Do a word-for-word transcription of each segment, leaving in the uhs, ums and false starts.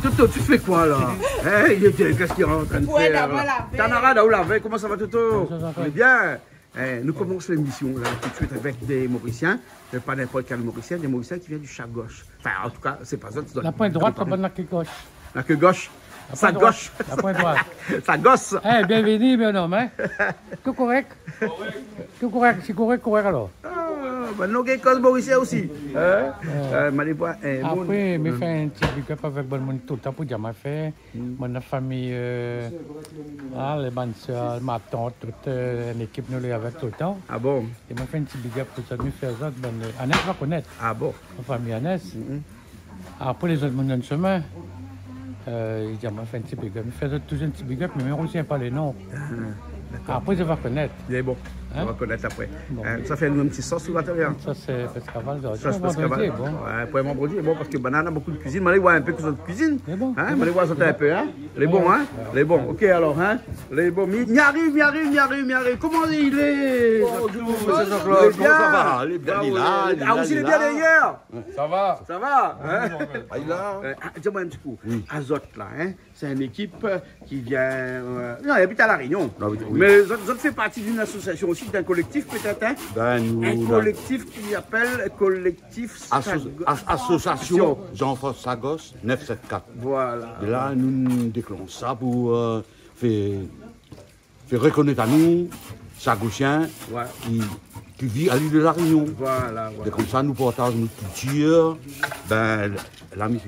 Toto, tu fais quoi là ? Hein, il était, qu'est-ce qu'il est en train de faire là ? Tanara, là, où la veille, comment ça va, Toto ? Bonjour, Jean-Claude. Eh bien, eh, nous commençons l'émission là tout de suite avec des Mauriciens, mais pas n'importe quel Mauricien, des Mauriciens qui viennent du Chagos. Enfin, en tout cas, c'est pas ça, c'est la pointe droite, la bonne, la queue gauche. La queue gauche. Sa gosh. La pointe droite. Sa gosh. Eh, bienvenue, mon homme, hein. Tout correct ? Tout correct, c'est correct, correct alors. Ah, ben, nou gingn koz morisien osi. Hein ? Euh, ma alé voir, eh, apré, mi fé in ti big up avèk bann moun toultan pou dir ma fé. Bann fami, euh, ah, lé bann sèr, ma tant, tout, euh, in ékip nou lé avèk toultan. Ah bon ? É ma fé in ti big up pou zot, mi fé zot, bann, euh, Anès va konèt. Ah bon ? Mon fami Anès. Apré, lézot moun dan shomin, euh, i di, ah, ma fé in ti big up. Mi fé zot touzour in ti big up, mé mi rotien pa lé non. Ah, dakor. Apré, zot va konèt. Lé bon. Hein ? Nou va konèt apré. Bon. Hein, sa fé nou in ti sos, nou va fé. Sa sé pèskaval, sa. Sos pèskaval. Vendredi, bon. Ouais, pou in vendredi, bon, parske banna na bonpé de kuizine. Mé alé voir in pé kosa zot i kuizine. Lé bon. Hein, mé alé voir zot in pé, hein. Lé bon, hein. Lé bon. OK, alors, hein. Lé bon. Mi, mi ariv, mi ariv, mi ariv, mi ariv. Koman i lé ? Bonjour, monsieur Jean-Claude. Koman sa va ? Lé bien, lé la, lé la. Ah, ou osi, lé bien dèrièr. Sa va ? Sa va, hein ? Bonjour, Jean-Claude. Ah, lé la. Euh, ah, di amoin in ti kou. Oui. Azot la, hein, sé in ékip, euh, ki vien, euh, non, i abit La Rényon. Ah oui, oui. Mé zot, zot i fé parti d'in asosiasion osi, d'in kolèktif pétèt, hein ? Ben, nou, in kolèktif ki apèl Kolèktif Asso-, Sagos. As-, Association Jean-François Sagos neuf sept quatre. Voilà. É la, nou, nou déklansh sa pou, euh, fé fé rekonèt anou, Sagosien, ouais, ki, ki viv a l'il de La Rényon. Voilà, voilà. É konmsa, nou partaz nout kiltir, ben, la mi-,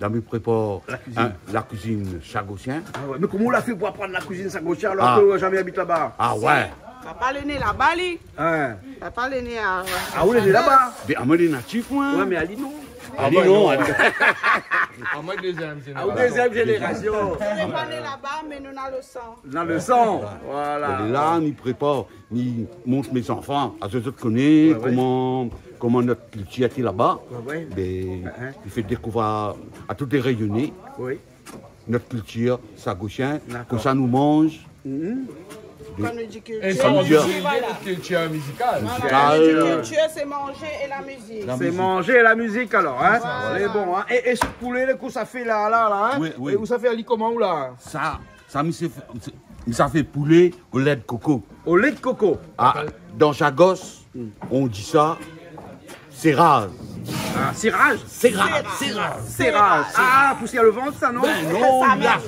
la mi prépar, la kuizine, hein, la kuizine sagosien. Ah ouais, mé koman ou la fé pou aprann la kuizine sagosien alor ke ou la zamé abit laba ? Ah ouais. Papa lé né laba, li. Hein. Papa lé né a, ah, ou lé né laba ? Mé amoin lé natif, moin. Ouais, mé ali non. Ah, ali non, ali. Amoin dézièm zénérasion. Ah, ou dézièm zénérasion. Nou lé pa né laba, mé nou na le san. Dan le san, voilà. Mé la, mi prépar, mi mont mé zanfan, azot i koné, ouais, ouais, koman, koman nout kiltir té laba. Ouais, ouais. Mé, hein, i fé dékouvèr a tout lé Rényoné, oui, nout kiltir sagosien, dakor, kosa nou manz. Mhm. Kan nou di kiltir, é sa, nou di, voilà, kiltir mizikal. Mizikal. Voilà, kiltir, sé manzé é la mizik. La mizik. Sé manzé é la mizik alor, hein. Voilà. Lé bon, hein. É, é se poulé, le kou sa fé la, la, la, hein. Oui, oui. É ou sa fé ali koman, ou la ? Sa, Sa, mi sa fé, mi sa fé poulé o lé de koko. O lé de koko. Ah, dan Chagos, on di sa séraz. Ah, séraz ? Séraz, séraz. Séraz. Ah, pou sèr le vant, sa, non ? Ben non, sa la.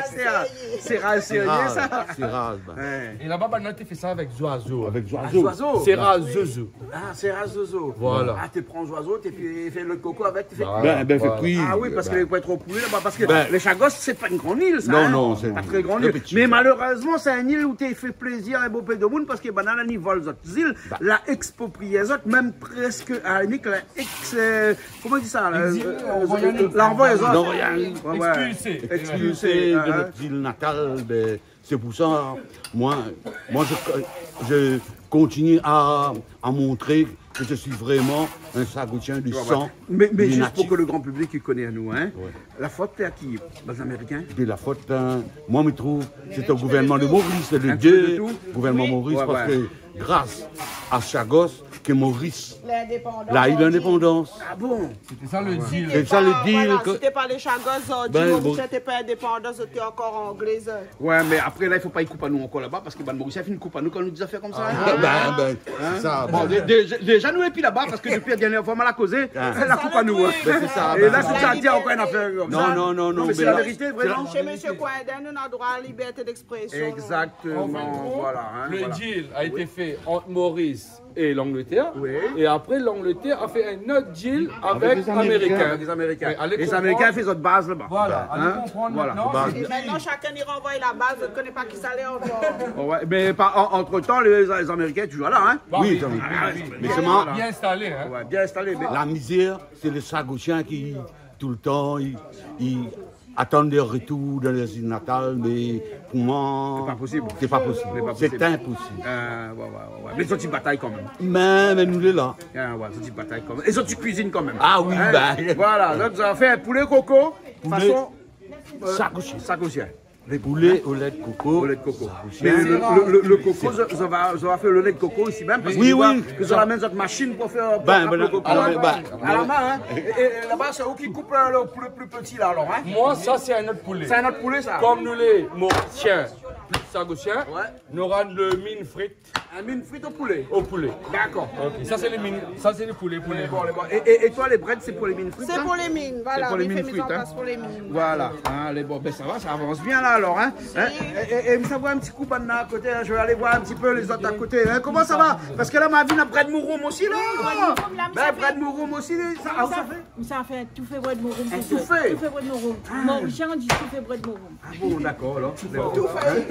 Séraz, séraz, séraz, séraz, ben. Ouais. É laba, banna té fé sa avèk zoizo. Avèk zoizo. Ah, zoizo. Séraz zozo. Ah, séraz zoizo. Voilà. Ah, té pran zoizo, té fé, fé le koko avèk, té fé kui. Voilà. Ben, ben, fé kui. Ah oui, parske lé, pou èt o poulé laba, parske lé Chagos, sé pa in gran il, sa, hein. Non, non, sé pa tré gran il. Mé malérèzman, sé in il ousa té fé plézir a bonpé de moun, parske banna la ni vol zot zil, la éksproprié zot, mèm prèsk, a la limit, la èks-, euh, koman i di sa, la, euh, la anvoy zot. Anvoy ali. Ouais, ouais. Ékspilsé. Ékspilsé de nout zil natal, ben, C'est pour ça, moi, moi, je, je continue à, à montrer que je suis vraiment un Sagotien du sang, du natif. Tu vois, ouais. Mais, mais juste pour que le grand public i koné anou, hein. Ouais. La fot lé a ki ? Bann Amérikin ? De la fot, hein, moi, je trouve, c'est au gouvernement de Maurice, le deux gouvernement Maurice, parce que grâce à Chagos, ke Moris la u lindépandans. Ah bon ? Sété sa le deal. Sété sa le deal. Voilà, ke, si té pa lé Chagos, ben, Moris té pa indépandan, zot té ankor anglé, zot. Ouais, mé apré la, i fo pa i koup anou ankor laba, parske bann Morisien la fine koup anou kan nou di zafèr konmsa, hein. Ah, ben, ben, sé sa. Bon, dé-, dé-, déza nou lé pi laba, parske dopi la dernièr foi ma la kozé, la koup anou, hein. Ben, sé sa, ben. É la, sé sa, di ankor in afèr konmsa. Non, non, non, non, mé sé la vérité, vréman. Chez Monsieur Coindin, nou na droi a la liberté d'expression, nou. Exactement, voilà, hein, voilà. En fin de compte, le deal a été fait entre Maurice et l'Angleterre. Oui. Et après, l'Angleterre a fait un autre deal avec les Américains. Avec les Américains. Ouais, allez comprendre. Les Américains la fé zot baz laba. Voilà, allez comprendre maintenant. Hein ? Voilà. Et maintenant, chacun i ranvoy la baz, zot i koné pa kisa lé ankor. Ouais, mé pa, en-, entre-temps, les, les Américains lé toujours là, hein ? Oui, oui, oui. Mé solman, bien installé, hein ? Ouais, bien installé, mé la mizèr, sé lé Sagotien ki, toultan, i, i atann le retour dan lé zil natal, mé pou moin, sé pa posib. Sé pa posib. Sé pa posib. Sé inposib. Euh, ouais, ouais, ouais, ouais. Mé zot i batay kanmèm. Mé, mé nou lé la. Ah, ouais, zot i batay kanmèm. É zot i kuizine kanmèm. Ah oui, ben. Voilà, zot i fé poulé koko, poulé fason, euh, Sagotien. Sagotien. Poulé o lé de koko. O lé de koko. Mé le, le, le, le koko, zot, zot va, zot va fé le lé de koko isi mèm, parske mi voi ke zot la amenn zot mashine pou fé, pou fé le koko. Bin, bin, a la min, in. É, é laba, sé ou ki koup, eu, le, le pli pti la, alor, in ? Moin, sa, sé in ot poulé. Sé in ot poulé, sa. Kom nou lé Morisien, Sagosien, nou nora le mine frit. In mine frit o poulé. O poulé. Dakor. OK, sa sé le mine, sa sé le poulé, poulé. Lé bon, lé bon. É, é, é toi, le brèd, sé pou le mine frit, in ? Sé pou le mine, voilà. Sé pou le mine frit, in ? Sé miz an plas pou le mine. Voilà. In, lé bon. Bin, sa va, sa avans bien la, alor, in ? In ? É, é, é mi sa voi in ti kou banna a koté, in. Mi sa alé voir in ti pé lézot a koté, in. Koman sa va ? Parske la, ma vi, na brèd mouroum osi la. Oui, brèd mouroum la, mi sa fé. Bin, brèd mouroum osi, sa, a, ou sa fé ? Mi sa fé in toufé brèd mouroum. In toufé ? Toufé brèd mouroum. A. Morisien i di toufé brèd mouroum. A bon, dakor, alor. Toufé.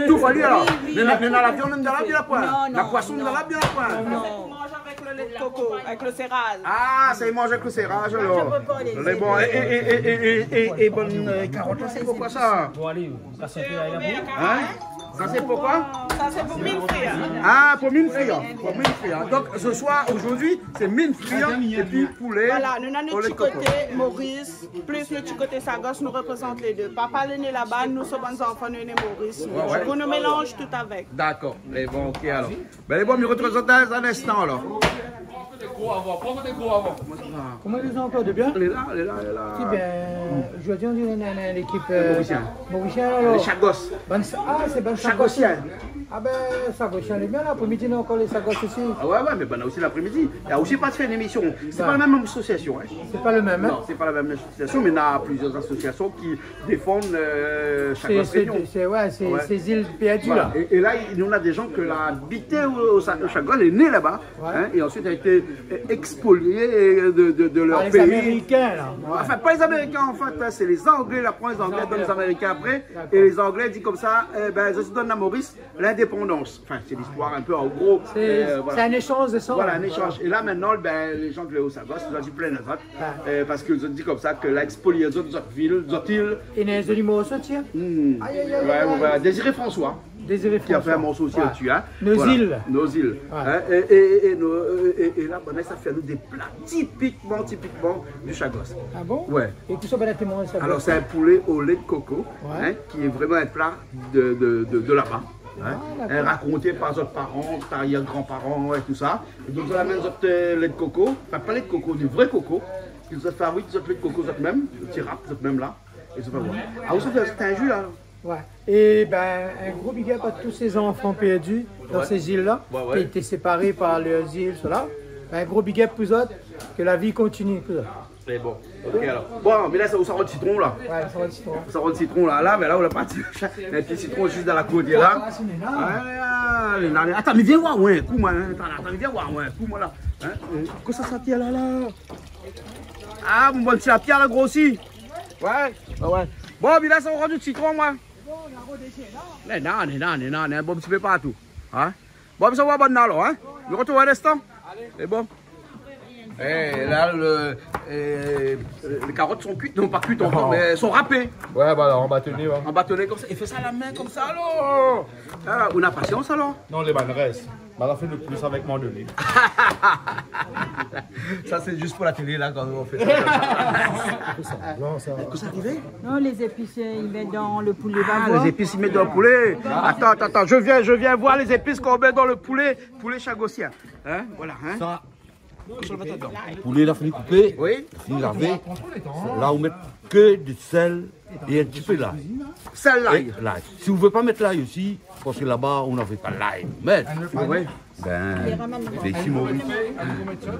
Toufé, alor. Oui, oui. Mé na, mé na la viann dann la, bien la poin. Non, non, non. Na poison dann la, bien la poin. Non. Sa sé pou manz avèk le lé de koko, avèk le séraz. A, sa i manz avèk le séraz, alor. Sa, sa dépend, lé zépis. Mé bon, é, é, é, é, é, é, é, bon, eu, karot la, sé pou koi sa ? Bon, alé, ou kas in pé la, la pou. In ? Sa sé pou koi ? Sa sé pou mine frit. A, pou mine frit, in. Pou mine frit, in. Donk, se soir, zordi, sé mine frit, in, épi poulé o lé de koko. Voilà, nou na nout ti koté Moris. Plis le ti koté Sagos, nou reprézant lé dé. Papa lé né laba, nou, son bann zanfan, nou lé né Moris. Ouais, ouais. Dikou, nou mélanz tout avèk. Dakor. Lé bon, OK, alor. Bin, lé bon, mi retrouv aou dann in instan, alor. Koman i lé ankor, de bien ? Lé la, lé la, lé la. Ki bien, zordi, nou na, na lékip, eu, Morisien. Morisien, alor. Lé Sagos. Bann sa-, a, sé bann Sagos. Sagosien. A bin, Sagosien lé bien, la, aprémidi, nou na ankor lé Sagos osi. A ouais, ouais, mé banna osi, laprémidi. Néna osi pa fé in émision. Sé pa la mèm asosiasion, in. Sé pa le mèm, in ? Non, sé pa la mèm asosiasion, mé néna plizièr asosiasion ki défann, eu, Sagos Réunion. Sé, sé, sé, ouais, sé, sé zil pèrdi, la. Voilà. É, é la, nou na dé jan ke la abité o, o Sa-, o Sagos, lé né laba, in, é ansuit la été, eu, ékspolié de, de, de lèr péi. Par lé Zamérikin, la. Ouais. Anfin, pa lé Zamérikin, an fèt, in, sé lé Zanglé, la pran lé Zanglé, donn lé Zamérikin apré, é lé Zanglé i di konmsa, é bin, zot i donn la Moris lindépandans. Anfin, sé listoir in pé an gro. Sé, eu, voilà. Sé in ésanz de san. Voilà, in ésanz. Voilà. É la, mintnan, bin, lé jan de Léo Sagos, zot la di plin azot. Eu, parske zot i di konmsa ke la ékspoli zot, zot vil, zot il. É néna zoli morso, tiens. Hmm. Ay, ay, ay, ay, ay. Ouais, ouais, ouais. Désiré François. Désiré François. Ki la fé in morso osi la-dsi, in. Voilà. Nos îles. Nos îles. Ouais. In, é, é, é, nou, é, é, é la, banna sa fé anou dé pla tipikman, tipikman di Sagos. A bon ? Ouais. É kosa banna té manz sa ? Alor, sé in poulé o lé de koko, in, ki lé vréman in pla de, de, de, de laba, in. A, dakor. In, rakonté par zot paran, zot arièr-granparan é tousa. É donk, zot la amenn zot, eu, lé de koko, anfin, pa lé de koko, dé vré koko, ke zot i fabrik zot lé de koko zot mèm, zot i rap zot mèm la, é zot i boir. A, ou sa fé, sé in ji la, non ? Ouais. É bin, in gro big up a tout sé zanfan pèrdi dan sé zil la, ki té séparé par lèr zil, sela. Bin, in gro big up pou zot, ke la vi i kontinié pou zot. Sé bon. OK, alor. Bon, mé la, sa, ou sa rod sitron, la. Ouais, sa rod sitron. Ou sa rod sitron, la. La, mé la, ou la parti. In ti sitron zis dan la koté, la. Ouais, la, la, la. Atann, mé vien oir, ouais, kou, moin, in. Atann, atann, vien oir, ouais, kou, moin, la. In ? Kosa sa tir la, la ? A, mon bon ti lapierre la grosi. Ouais, ouais, ouais. Bon, mé la, sa, ou rod sitron, moin. Mé non, mé non, mé non, mé bon, ti pé partou. In ? Bon, sa va, bon, alor, in ? Nou retrouv in instan. Sé bon. É la, le, é, lé karot son kuit. Non, pa kuit ankor, mé son rapé. Ouais, voilà, an batoné, ouais. An batoné konmsa. É fé sa la min konmsa, alor. A, ou na pasians, alor ? Non, lé bann rès. Moin la fé le plis avèk mandolin. Sa, sé zis pou la télé, la, kan nou fé sa. Kosa i ariv ? Non, lé zépis, eu, i mèt dan le poulé, va oir. A, lé zépis, i mèt dan le poulé. Atann, atann, atann, je viens, je viens voir lé zépis k'on mèt dan le poulé, poulé sagosien. In, voilà, in. Sa, poulé la fini koupé, oui, fini lavé. La, ou mèt ke de sèl é in ti pé lay. Sèl, lay. É lay. Si ou vé pa mèt lay osi, parske laba, nou navé pa lay. Mé, a oui. Bin, lé isi, Moris.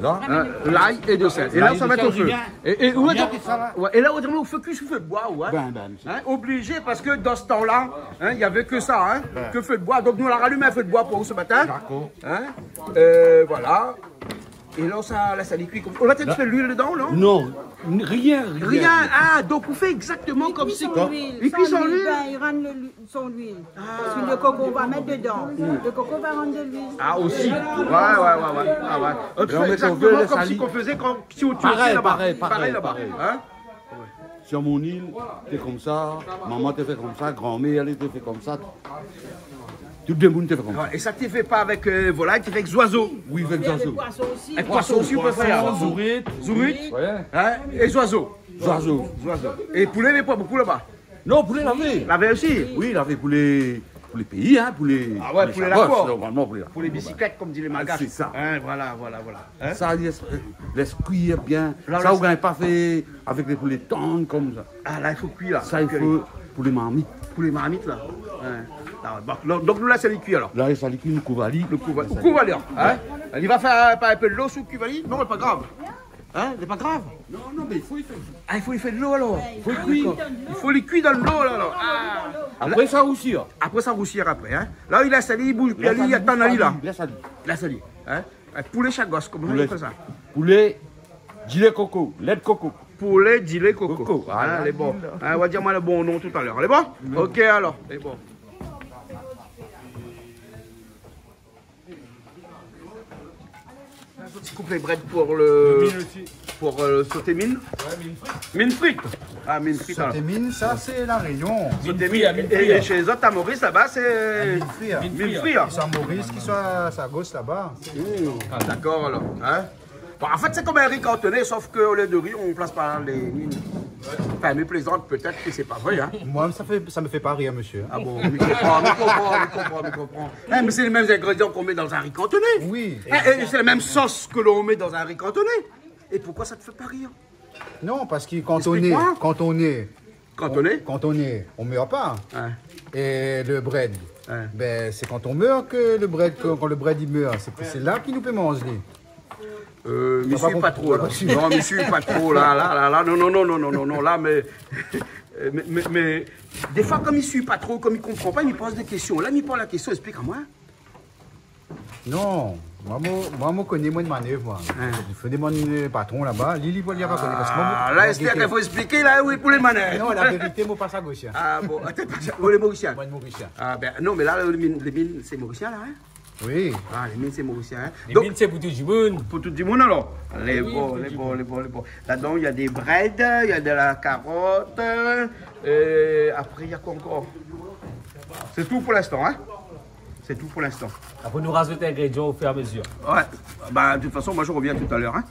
La. In, lay é de sèl. É la, sa va èt o fé. É, é, ouais, é la, otroman, ou fé kui su fé d'boi, ouais. Bin, bin, sé... In, oblizé, parske dan se tan-la, in, navé ke sa, in, ke fé d'boi. Donk, nou la ralim in fé d'boi pou ou se matin. Dakor. In, eu, voilà. É la, sa, la, sa lé kui konm, ou la pétèt fé luil dedan, non ? Non, rien, rien. Rien. A, donk, ou fé égzaktoman konm si... I kui san luil. Bin, i rann le lu-, son luil. A. Parske le koko, ou va mèt dedan. Le koko va rann de luil. A, osi. Ouais, ouais, ouais, ouais. A, ouais. Donk, ou fé égzaktoman konm si ou té fé, konm si ou té fé laba. Parèy, parèy, parèy. In ? Sur mon île, té konmsa, momon té fé konmsa, granmèr, èl té fé konmsa. Tout demoun té fé konmsa. Ouais, é sa té fé pa avèk, eu, volay, té fé avèk zoizo. Oui, avèk zoizo. Avèk poison osi. Avèk poison osi, ou pé fé. Poison, zourit. Zourit. Ouais. In ? É zoizo. Zoizo. Zoizo. É poulé, mé pa bonpé laba. Non, poulé lavé. Lavé osi ? Oui, lavé pou lé, pou lé péi, hein, pou lé, pou lé shagos, normalman, pou lé, pou lé bisiklèt, konm di lé malgash. Ah, sé sa. Hein, voilà, voilà, voilà. Hein ? Sa, lès, lès kui bien. Sa, ou gingn pa fé avèk lé poulé tann konmsa. Ah, la, i fo kui, la. Sa, i fo pou lé marmit. Pou lé marmit, la. Hein. La, donk, donk, nou lès ali kui, alor. La, lès ali kui, nou kouv ali. Nou kouv ali, hein ? Li va fé, euh, pa in pé dolo sou kui ali ? Non, lé pa grav. Hein ? Lé pa grav. Non, non, mé i fo li fé. Ah, i fo li fé dolo, alor. Fo li kui. Dakor. I fo li kui dan dolo, la, alor. Ah. Apré sa, rousir. Apré sa, rousir apré, hein. La, li lès ali, i bouz pi, li atann ali, la. Lès ali. Lès ali, hein. Euh, poulé shagos, koman i apèl sa ? Poulé dilé koko, lèt koko. Poulé dilé koko. Koko, voilà. Hein, lé bon. Hein, ou va dir amoin le bon nom tout à l'heure. Lé bon ? Ok, alor, lé bon. Ti koup lé brèd pou le, pou, euh, le soté mine. Ouais, mine frite. Mine frite. Ah, mine frite, alor. Soté mine, sa, sé La Rényon. Soté mine. Mine fri, hein. É, é shé zot, a Moris, laba, sé mine fri, hein. Mine fri, hein. Ki soi Moris, ki soi Sagos, laba. Mmh. Ah, dakor, alor. Hein ? Bon, an fèt, sé konm in ri kantoné, sof ke olié de ri, ou plas pa lé mine. Enfin, mi plézant, pétèt ke sé pa vré, hein. Moin, sa fé, sa i fé pa rir, mésyé. Ah bon, mi konpran, mi konpran, mi konpran, mi konpran. Eh, mé sé lé mèm zingrédian k'i mèt dan in ri kantoné. Oui. Eh, é sé la mèm sos ke l'on met dans un riz cantonais. É poukosa sa i fé pa rir ? Non, parske kan ou lé, kan ou lé kantoné, kantoné, ou mèr pa. Ouais. É le brèd, bin, sé kan ou mèr ke le brèd, ke, kan le brèd i mèr, sé, sé la ke nou pé manz ali. Euh, mi suiv pa tro, la. Non, mi suiv pa tro, la, la, la, la, non, non, la, mé, mé, mé, mé, défoi, kom mi suiv pa tro, kom mi konpran pa, mi poz dé késtion. La, mi poz la késtion, ésplik amoin. Non, moin, moin, moin, mi koné, moin, de manèv, moin. Hein. I fo demann le patron laba, li, li, li va koné, parske moin, moin, la, la vérité, Esther, i fo ésplik la, oui, pou lé manèv. Non, la vérité, moin pa Sagosien. Ah bon, atann, pa sa, ou lé Morisien ? Moin, Morisien. Ah bin, non, mé la, lé mine, lé mine, sé Morisien, la, hein ? Oui. Ah, lé mine, sé Morisien, hein ? Donk, lé mine, sé pou tout dimoun. Pou tout dimoun, alor. Lé bon, lé bon, lé bon, lé bon. Ladan, néna dé brèd, néna de la karot, euh, apré, néna koi ankor ? Sé tou pou linstan, hein ? Sé tou pou linstan. Apré, nou razout ingrédian o fur é a mezir. Ouais. Bin, de tout fason, moin, mi rovien talèr, hein.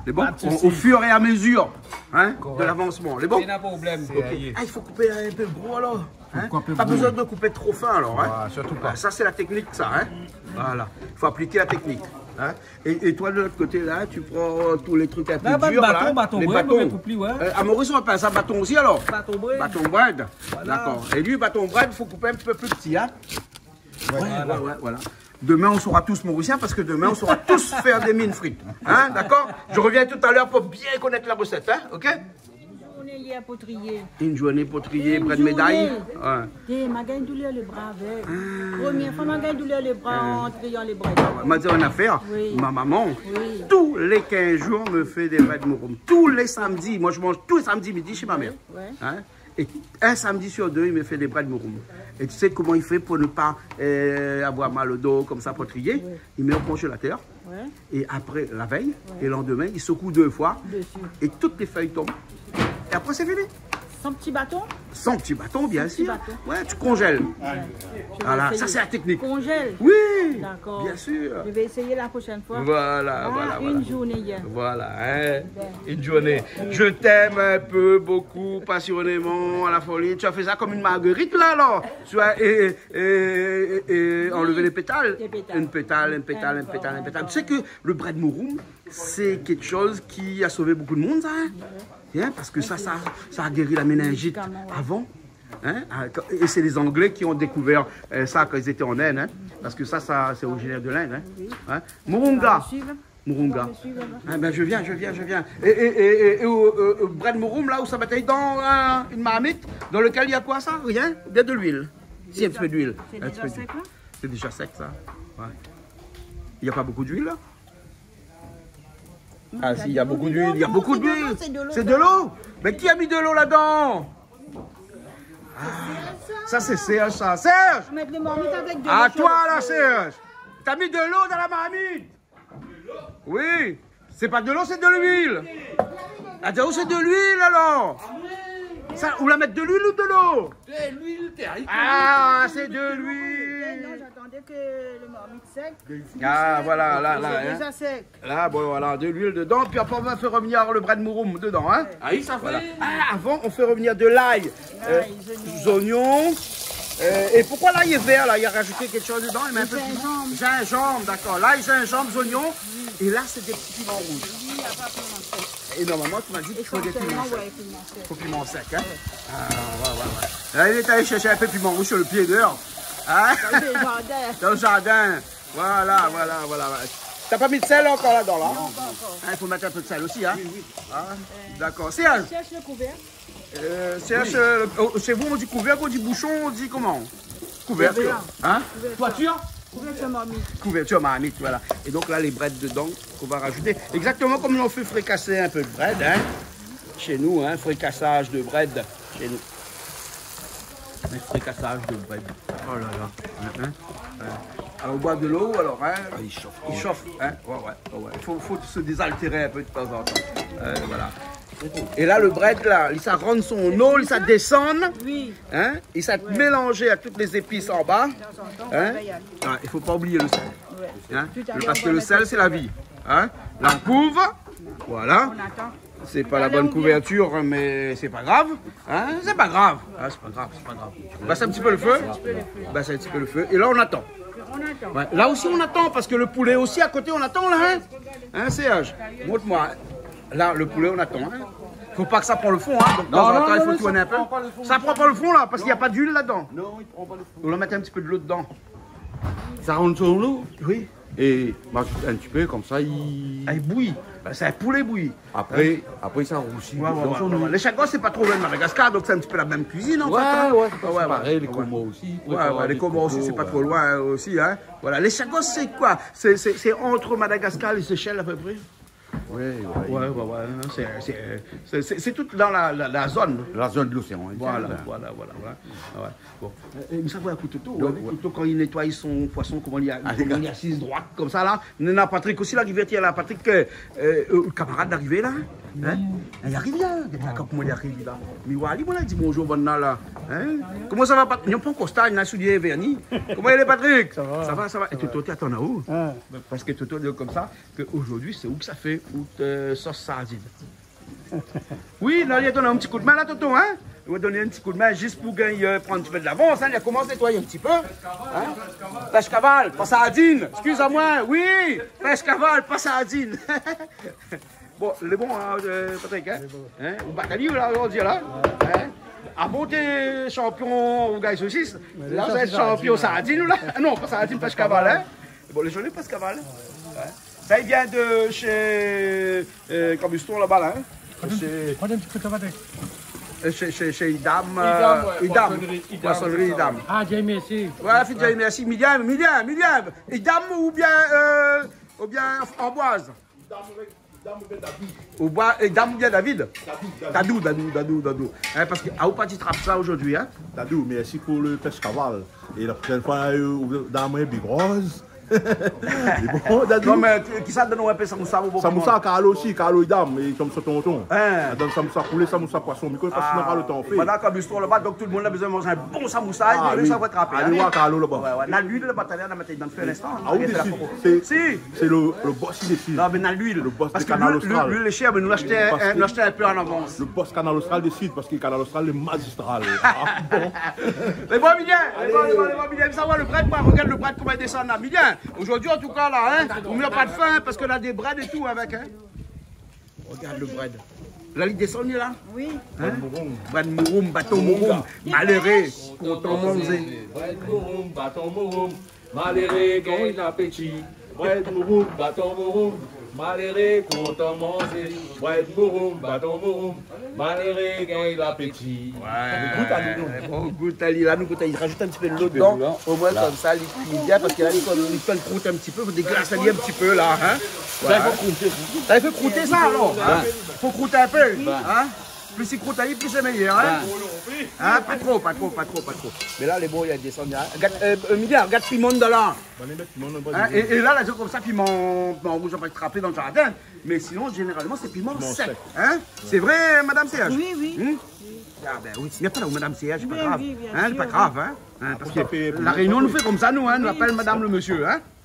Lé bon ? Pa de sousi. O, o fur é a mezir, hein, de lavansman. Lé bon ? Korèk. Pwin problèm. Ok. Ah, i fo koup in pé gro, alor. Hein ? Fo koup in pé gro. Pa bezoin de koup tro fin, alor, hein. Ouais, sirtou pa. Ah, sa, sé la téknik, sa, hein. Voilà. I fo aplik la téknik, hein. É, é toi, de lot koté, la, ou pran tout lé trik in pé dir, la, bann baton, la, baton brèd, nou koup ali, ouais. Euh, a Moris, i apèl sa baton osi, alor ? Baton brèd. Baton brèd. Voilà. Dakor. É li, baton brèd, i fo koup in pé pli pti, hein. Ouais, ouais, ouais, voilà. Demin, nou sra tous Morisien parske demin, nou sra tous fé dé mine frit. Hein, dakor ? Mi rovien talèr pou bien konèt la rosèt, hein, ok ? Une journée hier potrier. Une journée potrier, brèd méday. Une journée. Ouais. Té, ma gingn doulèr le bra avèk. Ah. Promié foi ma gingn doulèr le bra an trian le brèd. Ah ouais, ma di aou in nafèr. Oui. Ma momon, oui, tou lé kinz zour, mi fé dé brèd mouroum. Tou lé samdi. Moin, mi manz tou lé samdi midi shé ma mèr. Ouais, ouais. Hein ? É in samdi sur dé, i fé dé brèd mouroum. É ou koné koman i fé pou ne pa, euh, avoir mal o do konmsa, potrié ? Oui. I mèt o konjélatèr. Ouais. É apré, la vèy, ouais, é landemin, i sekou dé foi. Desi. É tout lé fèy i tonm. É apré, sé fini. San ti baton ? San ti baton, bien sir. San ti baton. Ouais, ou konjèl. Ouais. Voilà, sa, sé la téknik. Konjèl. Oui, bien sir. Dakor. Je vais essayer la prochaine fois. Voilà, voilà, voilà. Ah, une journée hier. Voilà, hein. Bien. Une journée. Je t'aime un peu, beaucoup, passionnément, à la folie. Tu as fait ça comme une marguerite, là, alors. Tu as, et, et, et, et enlevé les pétales. Des pétales. Une pétale, une pétale, une pétale, une pétale. D'accord. Tu sais que le brèd mouroum, c'est quelque chose qui a sauvé beaucoup de monde, ça, hein ? Hein, parske sa, sa, sa la géri la méningit avan. Hein ? Ah, é sé lé Anglé ki la dékouvèr, euh, sa kan zot lété an Inde, hein ? Parske sa, sa, sé orijinèr de l'Inde, hein ? Oui. Hein ? Moringa. Moringa. Ah bin, je viens, je viens, je viens. É, é, é, é, é, euh, euh, brèd mouroum, la, ou sa mèt ali dan, euh, in marmit dan lakèl néna koi, sa ? Rien ? Néna de luil. Si, in ti pé d'luil. Sé déza sèk, la ? Sé déza sèk, sa. Ouais. Néna pa bonpé d'luil, la ? Ah si, néna bonpé d'luil. Néna bonpé d'luil. Sé de lo. Sé de lo. Mé ki la mèt de lo ladan ? Ah, sa, sé Serge, sa. Serge ! Mèt le marmit avèk de lo. Ah, toi, la, Serge. Ou la mèt de lo dan la marmit ? Oui. Sé pa de lo, sé de luil. Ah, di aou, sé de luil, alor. Sa, ou la mèt de luil ou de lo ? De luil, té, ah, sé de luil. Eh non, j'attendais que le marmite sèk. Ah, voilà, la, la, hein. Sé déza sèk. La, bon, voilà, de luil dedan, pi apré, nou va fé revnir le brèd mouroum dedan, hein. Ah oui, sa fé. Voilà. Ah, avan, nou fé revnir de l'ail. Euh, lay, zoignon. Zoignon. Euh, é poukoi lay lé vèr la ? Li la rajout kékshoz dedan, li mèt in pé de piman. Zinzanm. Zinzanm, dakor. Lay, zinzanm, zoignon. Oui. É la, sé dé ti piman rouz. Oui, apré, piman sèk. É normalman, ou la di i fo dé piman sèk. Ésansièlman, ouais, piman sèk. Fo piman sèk, hein ? Ouais. Ah, ouais, ouais, ouais. La, li la alé shèrsh in pé piman rouz su lo pié déor. Hein ? Dan lo zardin. Dan lo zardin. Voilà, voilà, voilà, ouais. Ou la pa mèt sèl ankor ladan la ? Non, pa ankor. Hein, i fo mèt in pé de sèl osi, hein ? Oui, oui. Hein ? Dakor. Sé in... Shèrsh lo kouvèr. Euh, shèrsh, euh, oh, sé vou, ou di kouvèrk, ou di boushon, ou di koman ? Kouvèrtir. Kouvèrtir. Hein ? Kouvèrtir. Toitir ? Kouvèrtir marmit. Kouvèrtir marmit, voilà. É donk la, lé brèd dedan k'ou va rajouté. Égzaktoman konm nou fé frikasé in pé de brèd, hein. Shé nou, hein, frikasaz de brèd. Shé nou. In frikasaz de brèd. Oh la la. Hein, hein, hein. Alor, ou boir de lo, alor, hein. Ah, i shof. I shof, hein. Ouais, ouais, ouais, ouais. I fo, fo se dézaltéré in pé de tanzantan. Euh, voilà. É la, lo brèd la, li sa rann son lo, li sa désann, oui, hein, li sa mélanzé avèk tout lé zépis anba, hein. Tanzantan, ou va régalé. Ah, i fo pa oublié lo sèl. Ouais. Hein ? Tout à l'heure, on va mettre le sel. Parske lo sèl, sé la vi. Hein ? La, ou kouv. Voilà. On attend. Sé pa la bone kouvèrtir, mé sé pa grav. Hein ? Sé pa grav. Ah, sé pa grav, sé pa grav. Bès in ti pé lo fé. Bès in ti pé lo fé. É la, on atann. On attend. Ouais. La osi, on atann, parske lo poulé osi, a koté, on atann, la, hein ? Hein, Serge ? Mont amoin. La, lo poulé, on atann, hein ? Fo pa ke sa pran lo fon, hein ? Donk, non, tanzantan, non, i fo tourn in pé. Sa i pran pa lo fon. Sa i pran pa lo fon, la, parske na pa d'luil ladan. Non, i pran pa lo fon. On va mèt in ti pé de lo dedan. Sa i rann son lo ? Oui. É ma azout in ti pé, konmsa, i... Ah, i bouy. Bin, sé in poulé bouy. Apré, apré sa rousi. Ouais, ouais, ouais, ouais. Lé shagos, sé pa tro loin de Madagascar, donk sé in ti pé la mèm kuizine, an fèt, hein. Ouais, ouais, sé parèy, lé Komor osi. Ouais, ouais, lé Komor osi, sé pa tro loin, euh, osi, hein. Voilà, lé shagos, sé koi ? Sé, sé, sé ant Madagascar é Séchèl, a pé pré ? Ouais, ouais, ouais, ouais, non, sé, sé, sé, sé, sé tout dan la, la, la zone. La zone de l'océan Indien, voilà, voilà, voilà. Ah ouais. Bon. Euh, é sa, ou voi, Toto, ouais, Toto, kan li nétoy son poison, koman li a, koman li asiz droit, konmsa, la. Néna Patrick osi, la, ki vien, la, Patrick, euh, euh, lo kamarad la arivé, la. Hein ? Li ariv, la. Gard koman li ariv, la. Mi voi ali, moin la di bonjour, banna, la. Hein ? Koman sa va, Pat-, néna pa ankor staz, néna soulié vèrni. Koman i lé, Patrick ? Sa va. Sa va, sa va. É Toto, té atann aou. Parske Toto, lé konmsa, ke zordi sé ou ki sa fé out, euh, sos sardine. Oui, la, li la donn in ti koudmin la, Toto, hein ? Li la donn in ti koudmin zis pou gingn, euh, pran in ti pé de lavans, hein ? Li la komans nétoy in ti pé, hein ? Pèsh kaval, pa sardine, eskiz amoin, oui, pèsh kaval, pa sardine. Bon, lé bon, hein, euh, Patrick, hein ? Lé bon. Hein ? Ou bat ali, la, zordi, la. Hein ? Avan té shanpion rougay sosis, la, ou lé shanpion sardine, la. Non, pa sardine, pèsh kaval, hein ? Bon, lé zoli pèsh kaval. Ouais. Sa i vien de shé, euh, Kabuston laba la, hein. Shé, euh, shé, shé, shé Idam, euh, Idam, ouais, Idam. Poisonnerie Idam. Poisonnerie Idam. Ah, Dieu merci. Ouais, fé Dieu merci. Miliam, Miliam, Miliam. Idam oubien, euh, oubien Amboise. Idam oubien David. Idam oubien David. David, David. Dadou, Dadou, Dadou, Dadou. Hein, parske, ah, ou la parti trap sa zordi, hein. Dadou, merci pou lo pèsh kaval. É la proshèn foi, euh, ou done amoin Big Rose. Lé bon, Dadou. Non, mé ki, kisa la donn aou in pé samoussa, mon bon... Samoussa, Carlo osi, Carlo Idam, é konm son tonton. Hein. La donn samoussa poulé, samoussa poison, mi koné pa si na pa lo tan fé. Banna Kabuston laba, donk tout lo moun la bezoin manz in bon samoussa, é sa va trapé, hein. Alé voir Carlo laba. Ouais, ouais. Na luil laba, talèr, na mèt dan lo fé in instan, hein. Ah, ou désid. Si. Sé lo, lo boss i désid. Non, mé na luil. Lo boss de Kanal Austral. Parske luil, luil lé shèr, mé nou la ashté, nou la ashté in pé an avans. Lo boss Kanal Austral i désid, parske Kanal Austral lé mazistral. Ah bon ? Lé bon, Miliam, lé bon, lé bon, lé bon, Miliam. Sa va, lo brèd, moin, rogard lo brèd koman i désann la. Miliam, zordi, an tou ka, la, hein, ou na pa de fin, parske na dé brèd é tout avèk, hein. Rogard lo brèd. La, li désann, li, la. Oui. Hein ? Brèd mouroum. Brèd mouroum, baton mouroum. Maléré, kontan manzé. Brèd mouroum, baton mouroum. Maléré gingn lapéti. Brèd mouroum, baton mouroum. Maléré kontan manzé. Brèd mouroum, baton mouroum. Maléré gingn lapéti. Ouais. Gout ali, non ? Bon, gout ali, la, nou gout ali. Rajout in ti pé de lo dedan. Omoin konmsa, li kui bien, parske la, li, li fé krout in ti pé, fo déglas ali in ti pé, la, hein. Sa, i fo krouté, sa. Sa, i fo krouté, sa, alor, hein. Ouais. Fo krout in pé, hein. Plis i krout, plis lé méyèr, hein. Ouais. Hein, pa tro, pa tro, pa tro, pa tro. Mé la, lé bon, li la désann, hein. Gard, euh, euh, Miliam, gard piman dedan la. Hein, é, é la, la, sé konmsa, piman, piman rouz, nou la pa trapé dan lo zardin. Mé sinon, zénéralman, sé piman sèk, hein. Piman sèk. Sé vré, Madame Serge ? Oui, oui. Hmm ? Ah, bin oui. Na pa la ou Madame Serge, pa grav. Bien sûr, bien sûr. Hein, pa grav, hein. Hein, parske La Rényon, nou fé konmsa, nou, hein, nou apèl madame le monsieur, hein.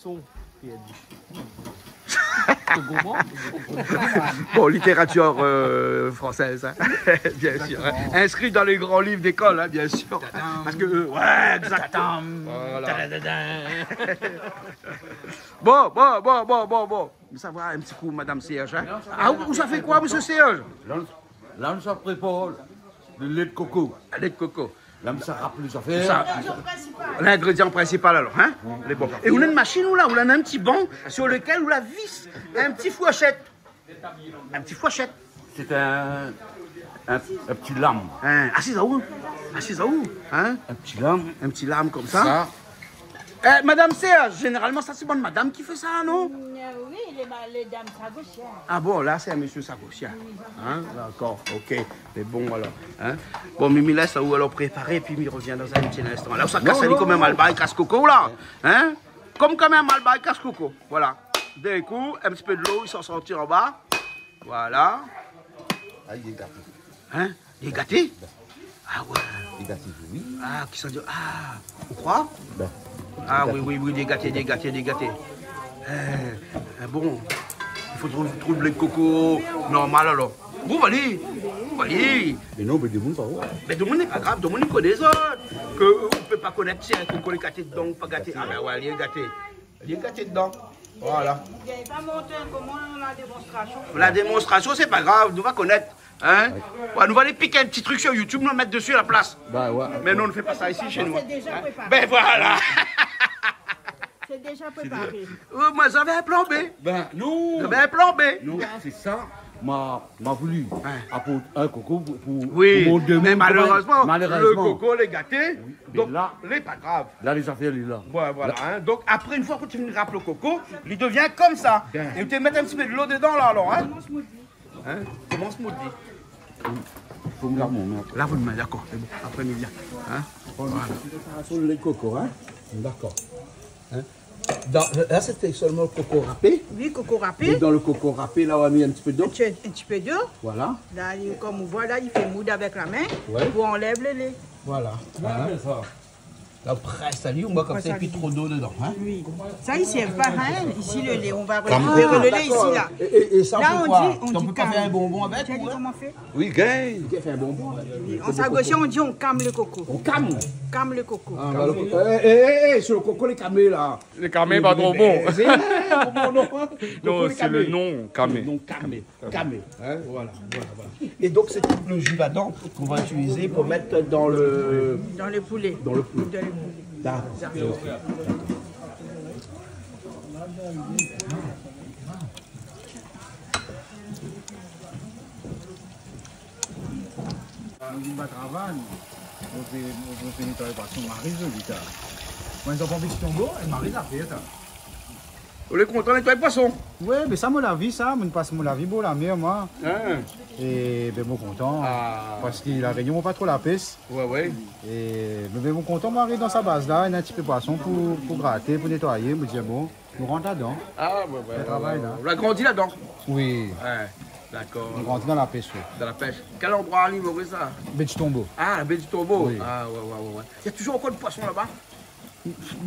son, Pierre. Bon, littérature, euh, française, hein. Bien sûr, hein. Exactement. Inscrit dans les grands livres d'école, hein, bien sûr. Tadam. Parce que, euh, ouais, exact. Tadam. Voilà. Tadadadam. Bon, bon, bon. Sa va, in ti kou, Madame Serge, hein. Ah, ou, ou sa fé koi, Monsieur Serge ? Là, on, là, on se prépare le lait de coco. Lait de coco. Là, on se rappelle les affaires. Sa, l'ingrédient principal, alors, hein ? Lé bon. É ou néna in machine, ou la, ou la in ti ban sur lequel ou la vis in ti fourchette. In ti fourchette. C'est un, un, un petit lame. Hein, asiz aou. Asiz aou, hein ? Un petit lame. In ti lam konmsa. Ça. Eh, Madame Serge, généralement, sa sé bann madam ki fé sa, non ? Mm, euh, oui, les ma-, les dames sagossières. Ah bon, là, c'est un monsieur sagossien. Oui. Hein ? D'accord, ok. Mé bon, alors, hein ? Bon, Mimi, lès aou alor préparé, épi mi revien dan in ti instan. La, ou sa kas ali konm in malbar i kas koko, la. Hein ? Konm, konm in malbar i kas koko. Voilà. D'in kou, in ti pé dolo i sort, sort anba. Voilà. Ah, il est gâté. Hein ? Li lé gaté ? Ah ouais. Li lé gaté, oui. Ah, kisa di, ah, ou kroi ? Ben, ah, li lé gaté. Oui, oui, oui, li lé gaté, li lé gaté, li lé gaté. Eh, eh, bon, i fo trouv, trouv le koko normal alor. Bon, va alé, va alé. Mé non, mé demoun pa, ouais. Mé demoun lé pa grav, demoun i koné sa. Ke, euh, ou pé pa konèt si in koko lé gaté dedan ou pa gaté. Gaté. Ah ben ouais, li lé gaté. Li lé gaté dedan. Voilà. Li va mont koman la démonstration. La démonstration, sé pa grav, nou va konèt. Hein ? Ouais. Ouais, nou va alé pik in ti truk sur YouTube, nou va mèt desi a la plas. Bah ouais. Mé non, nou fé pa sa isi shé nou. C'est déjà préparé. Ben voilà. C'est déjà préparé. Euh, moin, j'avais un plan B. Ben non. J'avais un plan B. Non, c'est ça. Ma, ma voulu aport in koko pou, pou, oui, pou mon demoun, mé malérezman, koman, malérezman, le koko lé gaté. Oui, mé donk la, lé pa grav. La, lé zafèr lé la. Ouais, voilà, la, hein. Donk, apré, in foi ke ou fini rap le koko, li devien konmsa. Bien. É ou té mèt in ti pé dolo dedan, la, alor, hein. Hein ? Koman sa, Maudit ? Fo mi lav mon min. Lav out min, dakor, sé bon. Apré, mi vien. Hein ? Voilà. Sur le koko, hein ? Dakor. Hein ? Dan, la, sé solman le koko rapé. Oui, koko rapé. Donk, dan le koko rapé, la, ou la mi in ti pé dolo. In ti, in ti pé dolo. Voilà. La, li, konm ou voi, la, li fé moud avèk la min pou anlèv le lé. Voilà. Hein ? La, ou près ali, ou mèt konmsa, épi tro dolo dedan, hein ? Oui. Sa, isi, i sèrv pa, hein. Isi, le lé, on va récupérer le lait ici, là. Ah, d'accord. Et, et, et ça, pourquoi ? Là, on dit, on dit kame. On peut pas faire un bonbon avec, ou, hein ? Koman i fé ? Oui, gagn. Ou fé in bonbon, hein ? Oui. En sagossien, on dit on kame le koko. On kame ? Kame le koko. Ah, bah, le koko. Eh, eh, eh, eh, sé le koko lé kamé, la. Lé kamé, pa tro bon. Sé, koman, non, hein ? Non, sé le nom, kamé. Non, kamé. Kamé, hein, voilà, voilà, voilà. Et donc, c'est tout le jus là-dedans qu'on va utiliser pour mettre dans le, dans le poulet. Dans le poulet. Dans le poulet. D'accord. Ok. Nou vien pa travay, nou. Nou fé, nou fé nétoy poison, mari zoli, sa. Moin, mi anvi tonbo, é mari la fé, sa. Ou lé kontan nétoy poison ? Wé, mé sa, mon lavi, sa, moin pass mon lavi bor la mèr, moin. Hin ? É, bin, mon kontan. Ah. Parske La Rényon, pa tro la pèsh. Wé, wé. É, mé, mé mon kontan, moin ariv dan sa baz la, néna in ti pé poison pou, pou graté, pou nétoyé, mi di, bon. Nou rant ladan. Ah, wé, wé, wé, wé. Fé travay la. Ou la grandi ladan ? Wi. Wé, dakor. Nou grandi dan la pèsh, wi. Dan la pèsh. Kèl landroi a Lil Moris, sa ? Bèt di Tonbo. Ah, Bèt di Tonbo. Wi. Ah, wé, wé, wé, wé. Néna touzour ankor de poison laba ?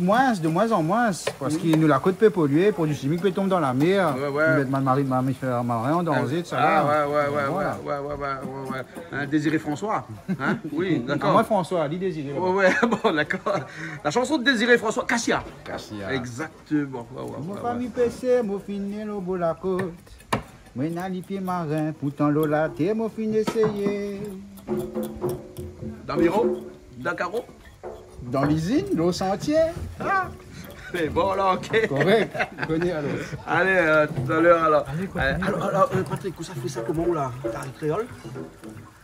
Moin, de moin an moin, parske nou, la kot pé polié, produi shimik pé tonm dan la mèr. Wé, wé. Nou mèt mamifèr marin an danzé, tousa la. Ah, wé, wé, wé, wé, wé, wé, wé. Hin, Désiré François. Hin ? Wi, dakor. Ah, moin, François, li Désiré. Wé, wé, bon, dakor. La shanson de Désiré François, Kasia. Kasia. Égzaktoman. Wé, wé, wé, wé. Mon fami pésèr, mon fine lo bor la kot. Moin néna lé pié marin, poutan lo la tèr, mon fine éséyé. Dan biro ? Dan karo ? Dan lizine, lo shantié. Ah, sé bon la, OK. Korèk, nou koné alor. Alé, euh, talèr alor. Alé, kontinié. Euh, alor, alor, euh, Patrick, ou sa fé sa koman la ? Kari kréol ?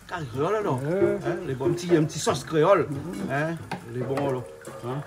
Kari kréol alor. Euh. Hin, lé bon, in ti, in ti sos kréol. Hin, lé bon alor. Hin ?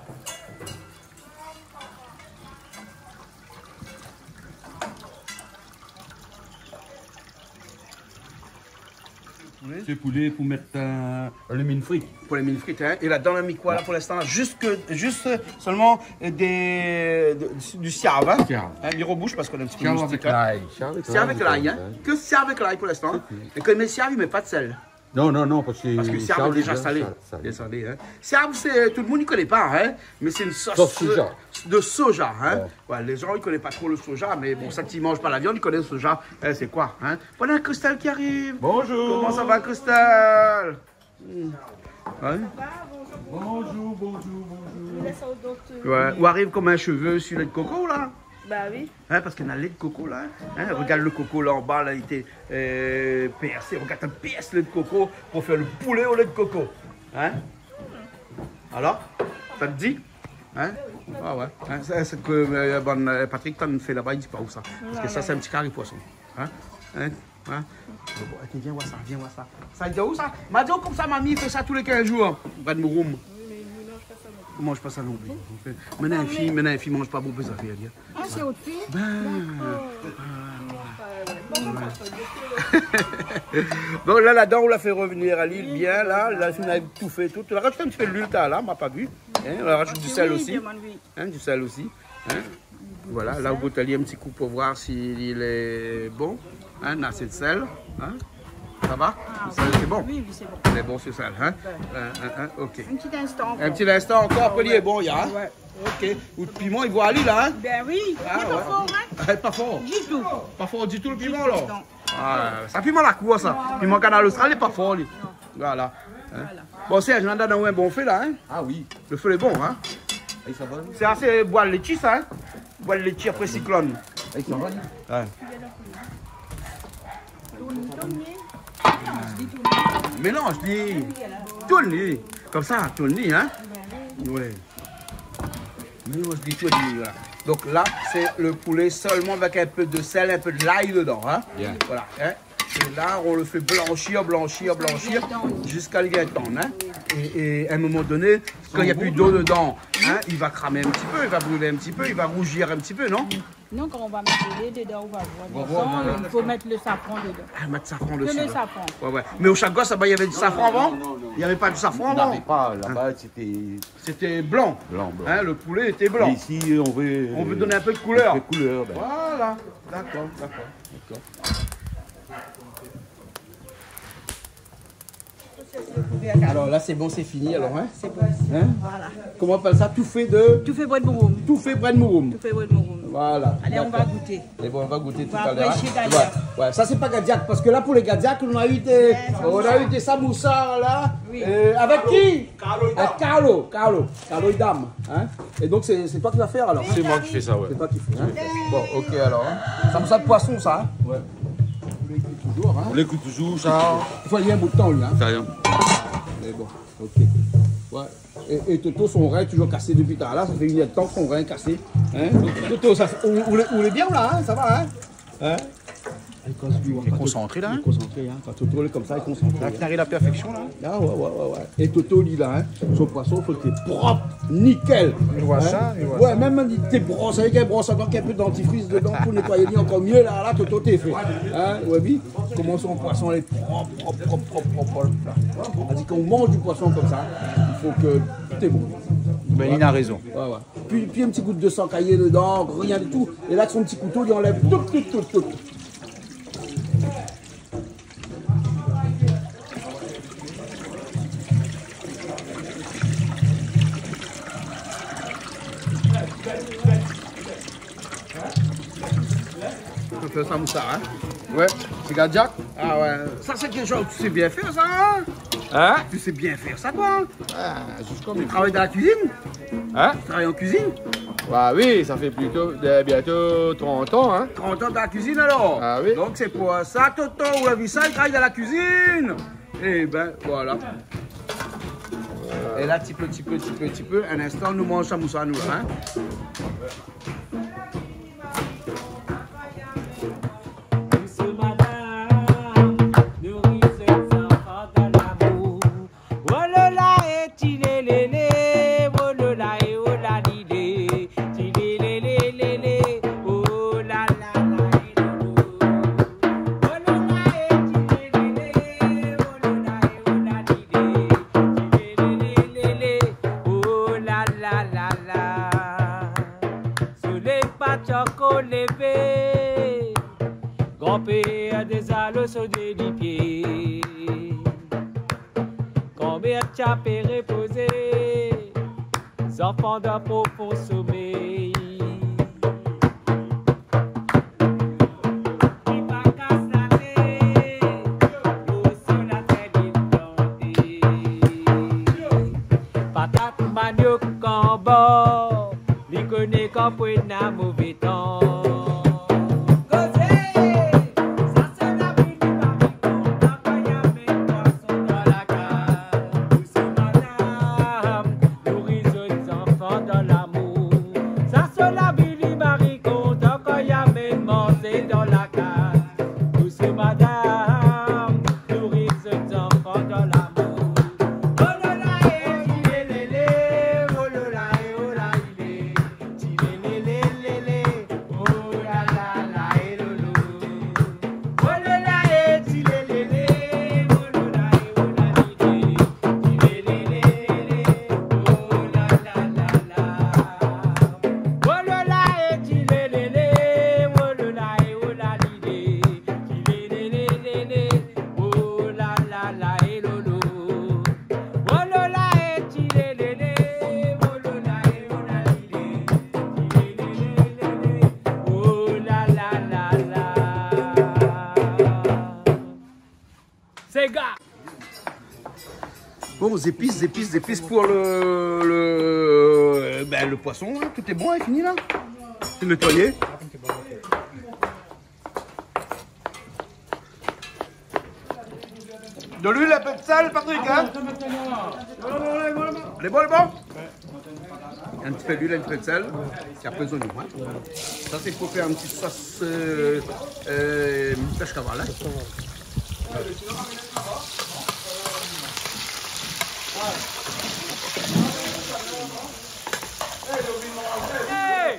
Sé poulé pou mèt, euh, lé mine frit. Pou lé mine frit, hin. É ladan, la mi koi la pou linstan la ? Zisk, zis, euh, solman, euh, dé, de, du siav, hin. Siav. Hin, mi reboush parske néna in ti pé moustik, hin. Siav avèk lay. Siav avèk lay, hin. Ke siav avèk lay pou linstan, hin. Sé tout. É kan i mèt siav, i mèt pa de sèl. Non, non, non, parske siav lé déza salé. Siav lé déza salé. Lé salé, hin. Siav, sé, tout demoun i koné pa, hin, mé sé in sos, sos soja, euh, de soja, hin. Wé. Wé, lé zan i koné pa tro lo soja, mé bon, sak i manz pa la viann, i koné lo soja, hin, sé koi, hin. Voilà Christelle ki ariv. Bonjour. Koman sa va, Christelle ? Hmm. Wé. Bonjour, bonjour, bonjour. Wé, ou ariv konm in shové su lé de koko la. Ba wi. Hin, parske néna lé de koko la, hin. Hin, rogard lo koko la anba la, li té, euh, pèrsé. Rogard, in pèrs lé de koko pou fé lo poulé o lé de koko. Hin ? Alor, sa té di ? Hin ? Ah wé. Hin, sé, sé ke, euh, bon, euh, Patrick, tann fé laba, i di pa ousa. Parske sa, sé in ti kari poison. Hin ? Hin ? Hin ? Bon, OK, vien oir sa, vien oir sa. Sa i di aou sa ? Ma di aou konmsa, mami i fé sa tou lé kinz zour. Brèd mouroum. Wi, mé li manz pa sa non pli. Li manz pa sa non pli. OK. Mé néna in fi, mé néna in fi i manz pa bonpé zafèr, li. Ah, sé out fi ? Bin. Dakor. Ah, wé. Bon, bon, bon. Bon, la, ladan, ou la fé revenir ali bien, la. La, ou la toufé tout. Ou la razout in ti pé de luil, la, ma pa vu. Hin, ou la razout du sèl osi. Wi, wi. Hin, du sèl osi. Hin ? Voilà, la, ou gout ali in ti kou pou oir si li lé bon. Hin, asé de sèl. Hin ? Sa va ? Ah, sèl, wi, sé bon ? Wi, wi, sé bon. Lé bon, sé sèl, hin ? Wé. Hin, hin, hin, OK. In ti instan ankor. In ti instan ankor, apré li lé bon, ya, hin ? Wé. OK. Out piman, i voi ali la, hin ? Bin wi, lé pa for, hin ? Ah, pa for. Ditou. Pa for ditou, lo piman, la. Ditou, non. Ah, sa piman la kour, sa. Non. Piman Kanal Austral, lé pa for, li. Non. Voilà. Hin ? Voilà. Bon, Serge, nou la dan in bon fé la, hin ? Ah wi. Lo fé lé bon, hin ? Wi, sa va, wi. Sé asé boi létshi, sa, hin ? Boi létshi apré siklone. Wi, sa va, wi. Wé. Mélanz li. Tourn li. Konmsa, tourn li, hin ? Wé. Mélanz li, tourn li, voilà. Donk la, sé lo poulé solman avèk in pé de sèl, in pé de lay dedan, hin ? Bien. Voilà, hin ? Et là, on le fait blanchir, blanchir, blanchir, jusqu'à ce qu'il devienne tendre, hein. Et, et à un moment donné, quand il y a plus d'eau dedans, hein, il va cramer un petit peu, il va brûler un petit peu, il va rougir un petit peu, non ? Non, quand on va mettre le lait dedans, on va voir. On va voir, voilà. Il faut mettre le safran dedans. Ah, mettre safran dessus, là. Que le safran. Ouais, ouais. Mais au Chagos, là-bas, il y avait du safran avant ? Non, non, non. Il y avait pas du safran avant ? On n'avait pas, là-bas, c'était... C'était blanc. Blanc, blanc. Hein, le poulet était blanc. Mais ici, on veut, on veut donner un peu de couleur. Un peu de couleur, ben. Voilà. D'accord, d'accord, d'accord. Alors là, c'est bon, c'est fini, alors, hein ? C'est bon. Hein ? Voilà. Comment on appelle ça ? Touffé de ? Touffé brèd mouroum. Touffé brèd mouroum. Touffé brèd mouroum. Voilà. Allez, on va goûter. D'accord. Et bon, on va goûter tout à l'heure, hein. On va apprécier d'ailleurs. Ouais, ouais, ça, c'est pas gadiak, parce que là, pour les gadiak, on a eu des, ouais, c'est ça, on a eu des samoussas, là. Oui. Euh, avec qui ? Carlo Ida. Avec Carlo, Carlo, Carlo Ida, hein. Et donc, c'est, c'est toi qui vas faire, alors ? C'est moi qui fais ça, ouais. C'est toi qui fais, hein. Bon, ok, alors, hein. Samoussa de poisson, ça, hein ? Ouais. On les cuit toujours, hein. On les cuit toujours, ça. Il faut aller un bout de temps, lui, hein. Ça y est. Mais bon, ok. Ouais. É, é Toto, son rin toujour kasé dopi talèr la, sa fé inn èr d'tan ke son rin lé kasé. Hin ? Toto, sa, ou, ou lé, ou lé bien la, hin ? Sa va, hin ? Hin ? Li lé konsantré la, hin ? Li lé konsantré, hin. Kan Toto lé konmsa, li lé konsantré, hin. La, li ariv a la pèrfèksion la. Ah ouais, ouais, ouais, ouais. É Toto, li la, hin, son poison, fo li lé prop, nikèl. Hin ? Mi voi sa, mi voi sa. Ouais, mèm li té bros avèk in bros a dan, avèk in pé dantifris dedan pou nétoy ali ankor myé la, la, Toto té fé. Hin ? Ouais, oui. Koman son poison lé prop, prop, prop, prop, prop, prop. Sa i di kan ou manz di poison konmsa, i fo ke tout lé bon. Bin, li na rézon. Ouais, ouais. Pi, pi in ti gout de san kayé dedan, rien du tout. É la, èk son ti kouto, li anlèv tout, tout, tout, tout. Ou pé fé sa, Moussa, hin ? Ouais. Sé gadiak ? Ah ouais. Sa, sé kékshoz ou sé bien fé, sa, hin ? Hin ? Ou sé bien fé sa, toi, hin ? Ah, zis konm... Ou travay dan la kuizine ? Hin ? Ou travay an kuizine ? Bah oui, sa fé plito, euh, bientôt trente ans, hin. Trente ans dan la kuizine, alor ? Ah oui. Donk, sé pou sa, Toto, ou la vi sa, li travay dan la kuizine. Eh ben, voilà. É la, ti pé, ti pé, ti pé, ti pé, in instan, nou manz samoussa, nou, la, hin. Douce madame, nourrice des enfants dans l'amour. Oh là là, é ti lé lé lé, oh là là, é oh là li lé, ti lé lé lé lé lé, oh là là là, é lolo. Oh là là, é ti lé lé lé, oh là là, é oh là li lé, ti lé lé lé lé lé, oh là là là là. Solèy pa ti ankor lévé, granpèr déza lo somié di pié. Granmèr ti apé répozé, zanfan dan profon somèy. Li pa kas la tèt, lo solèy la fé li planté. Patat, maniok, kanbor, li koné kan pou néna mové tan. Kozé, sa sé la vi di mariko, la fami amèn poison dan la kaz. Douce madame, nourri zot zanfan dan lamour. Sa sé la vi di mariko, la fami amèn manzé dan la kaz. Douce madame, nourri zot zanfan dan lamour. Oh là là, é, lé, lé, lé, oh là là, é, oh là, lé. Ti lé lé lé lé lé, oh la la la é lolo. Oh lo la é, ti lé lé lé, oh lo la é, oh la li lé. Ti lé lé lé lé, oh la la la la. Oh lo la é, ti lé lé lé, oh lo la é, oh la li lé. Ti lé lé lé lé lé, oh la la la é lolo. Oh lo la é, ti lé lé lé, oh lo la é, oh la li lé. Ti lé lé lé lé, oh la la la la. Séga. Bon, zépis, zépis, zépis pou lo, lo, bin, lo poison, hin, tout lé bon, hin, fini la. Sé nétoyé. De luil, in pé d'sèl, Patrick, hin ? Lé bon, lé bon ? In ti pé d'luil, in ti pé d'sèl. Pi apré, zoignon, hin ? Sa sé pou fé in ti sos, euh, euh, pèsh kaval, hin ? Hey !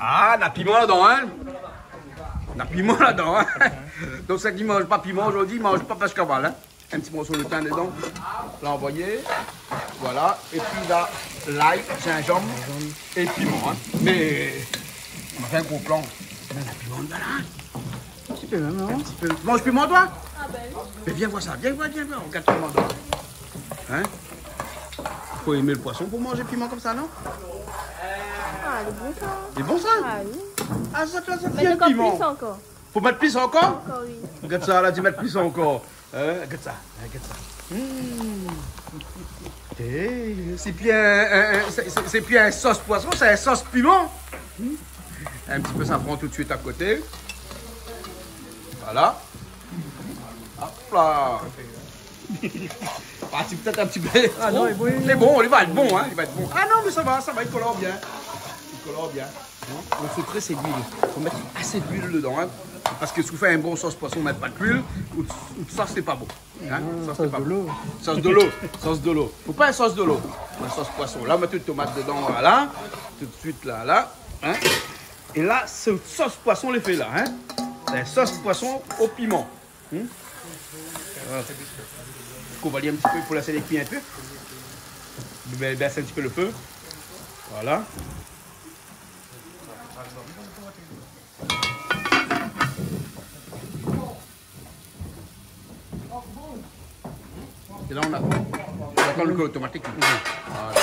Ah, na piman ladan, hin ? Na piman ladan, hin ? Donk, sak i manz pa piman zordi, i manz pa pèsh kaval, hin ? In ti morso lo tin dedan. La anvoyé. Voilà. Épi la, lay, zinzanm é piman, hin ? Mé, nou la fé in gro plan. Mé na piman ladan la, hin ? Ti pé mèm, non ? Ti pé. Ou manz piman, toi ? Ah bin oui. Mé vien voir sa, vien voir, vien voir, regard piman, toi. Hin ? Fo èm lo poison pou manz piman konmsa, non ? Ah, lé bon sa. Lé bon sa ? Ah oui. Ah, sa fé, sa fé piman. Mèt ankor plis ankor. Fo mèt plis ankor ? Ankor, oui. Regard sa, la di mèt plis ankor. Hin, regard sa, regard sa. Hmm. Eh, sé pi in, in, in, sé, sé, sé pi in sos poison, sé in sos piman. Hmm. In ti pé safran tout suit a koté. Voilà. La. Ah, sé pétèt in ti pé tro. Ah non, lé bon, lé bon. Lé bon, li va èt bon, in, li va èt bon. Ah non, mé sa va, sa va, li kolor bien. Li kolor bien. In ? Lo sekré, sé luil. Fo mèt asé d'luil dedan, in. Parske si ou fé in bon sos poison, ou mèt pa d'luil, out, out sos, sé pa bon. In ? Non, sos, sé sos pa dolo. Sos dolo, sos dolo. Fo pa in sos dolo. In sos poison. La, ou mèt out tomat dedan, voilà. Tout suit, la, la. In ? É la, sé sos poison, lé fé la, in. In sos poison o piman. Hmm ? Voilà. Kouv ali in ti pé pou lès ali kui in pé. Bès, bès in ti pé lo fé. Voilà. É la, ou atann ke lo tomat i kui. Voilà.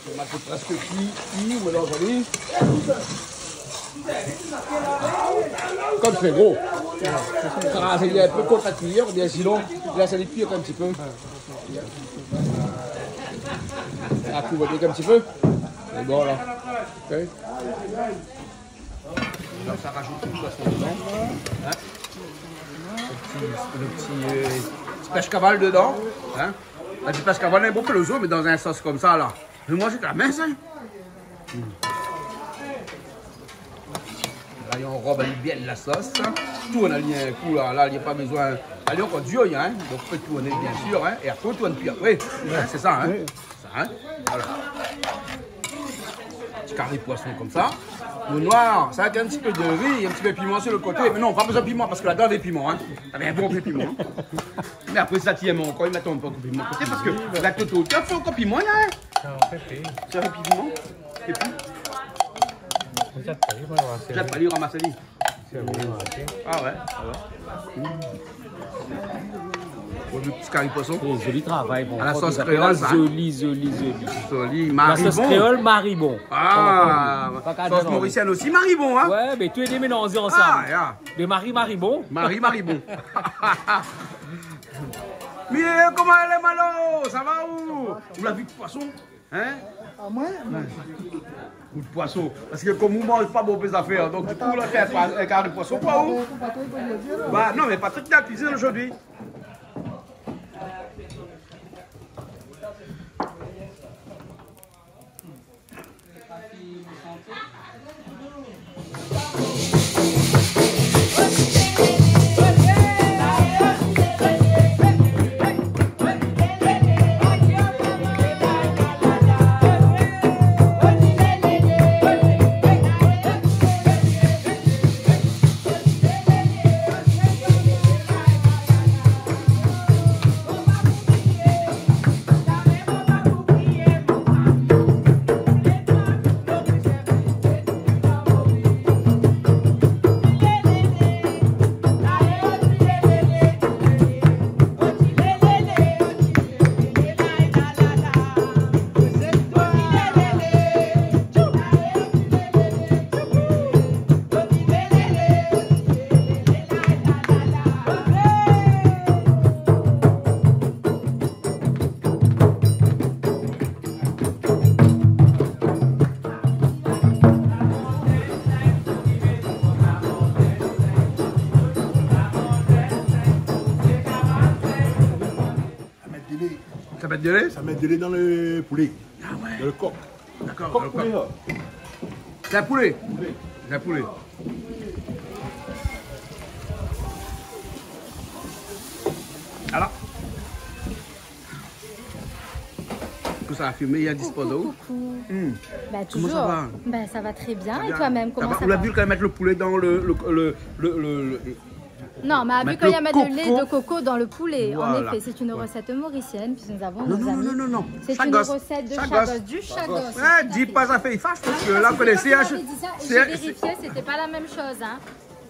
Tomat lé prèsk kui, kui, ou mélanz ali. Kom sé gro. Sa, sé in pé kont la kuiyèr, oubien sinon, lès ali kui in ti pé. La kouv in ti pé. É bon, la. OK. La, sa rajout lo poison dedan. In ? Lo ti, lo ti, euh, ti pèsh kaval dedan. In ? La, ti pèsh kaval, lé bon pou lo zo, mé dan in sos konmsa, la. Mé moin, sé la min, sa. Hmm. La, i anrob ali bien la sos. Tourn ali in kou, la. La, li na pa bezoin. Ali ankor dir, in. Donk, ou pé tourné, biensir, in. É apré, ou tourn pi apré. In, sé sa, in. Oui. Sa, in ? Voilà. Ti kari poison konmsa. Lo noir, sa avèk in ti pé de ri, in ti pé piman si lo koté. Mé non, pa bezoin piman, parske ladan navé piman, in. Navé in bon pé piman, in. Mé apré sa, ti èm ankor, i mèt in pé piman koté, parske la, tout, tout, sa fé ankor piman, la, in. Sa fé pi. Sa fé piman. É pi ? Zot pa li, ramas ali. Ah ouais, ah ouais. Mm. Bon, lo ti kari poison. Oh, zoli travay, bon. A la sos kréol, sa. Zoli, zoli, zoli. Zoli, mari bon. La sos kréol, mari bon. Ah, sos morisièn osi, mari bon, in ? Ouais, mé tout lé dé mélanzé ansanm. Ah, ya. Mé mari, mari bon. Mari, mari bon. Mé, euh, koman i lé, Malo ? Sa va ou ? Ou la vi poison ? In ? Ah, moin ? Ouais. Ou de poison. Parske kom ou manz pa bonpé zafèr, donk, di kou, ou la fé in pa-, in kari poison, koi, ou ? Patrick, Patrick, Patrick, Patrick. Bah, non, mé Patrick la kuizine zordi. Sa mèt délé. Sa mèt délé ? Sa mèt délé dan lo poulé. Ah ouais. Dan lo kok. D'accord, d'accord. Kok poulé, la. Sé in poulé. Poulé. Sé in poulé. Alor. Kosa la fimé, i a dispoz ou ? Coucou, coucou. Hmm. Bah, toujours. Koman sa va ? Bah, ça va très bien. Très bien. Et toi-même, comment ça va ? Ou la vi kan i mèt lo poulé dan lo, lo, lo... Non, mé vu qu'il y a le lait de coco dans le poulet, en effet, c'est une recette mauricienne, puisque nous avons nos amis. Non, non, non, non, non. C'est une recette de chagos, du chagos. Voilà. Ouais, di pa sa fé fash, parske la, ou koné, sé... Parce que je t'avais dit ça et j'ai vérifié, c'était pas la même chose, hein.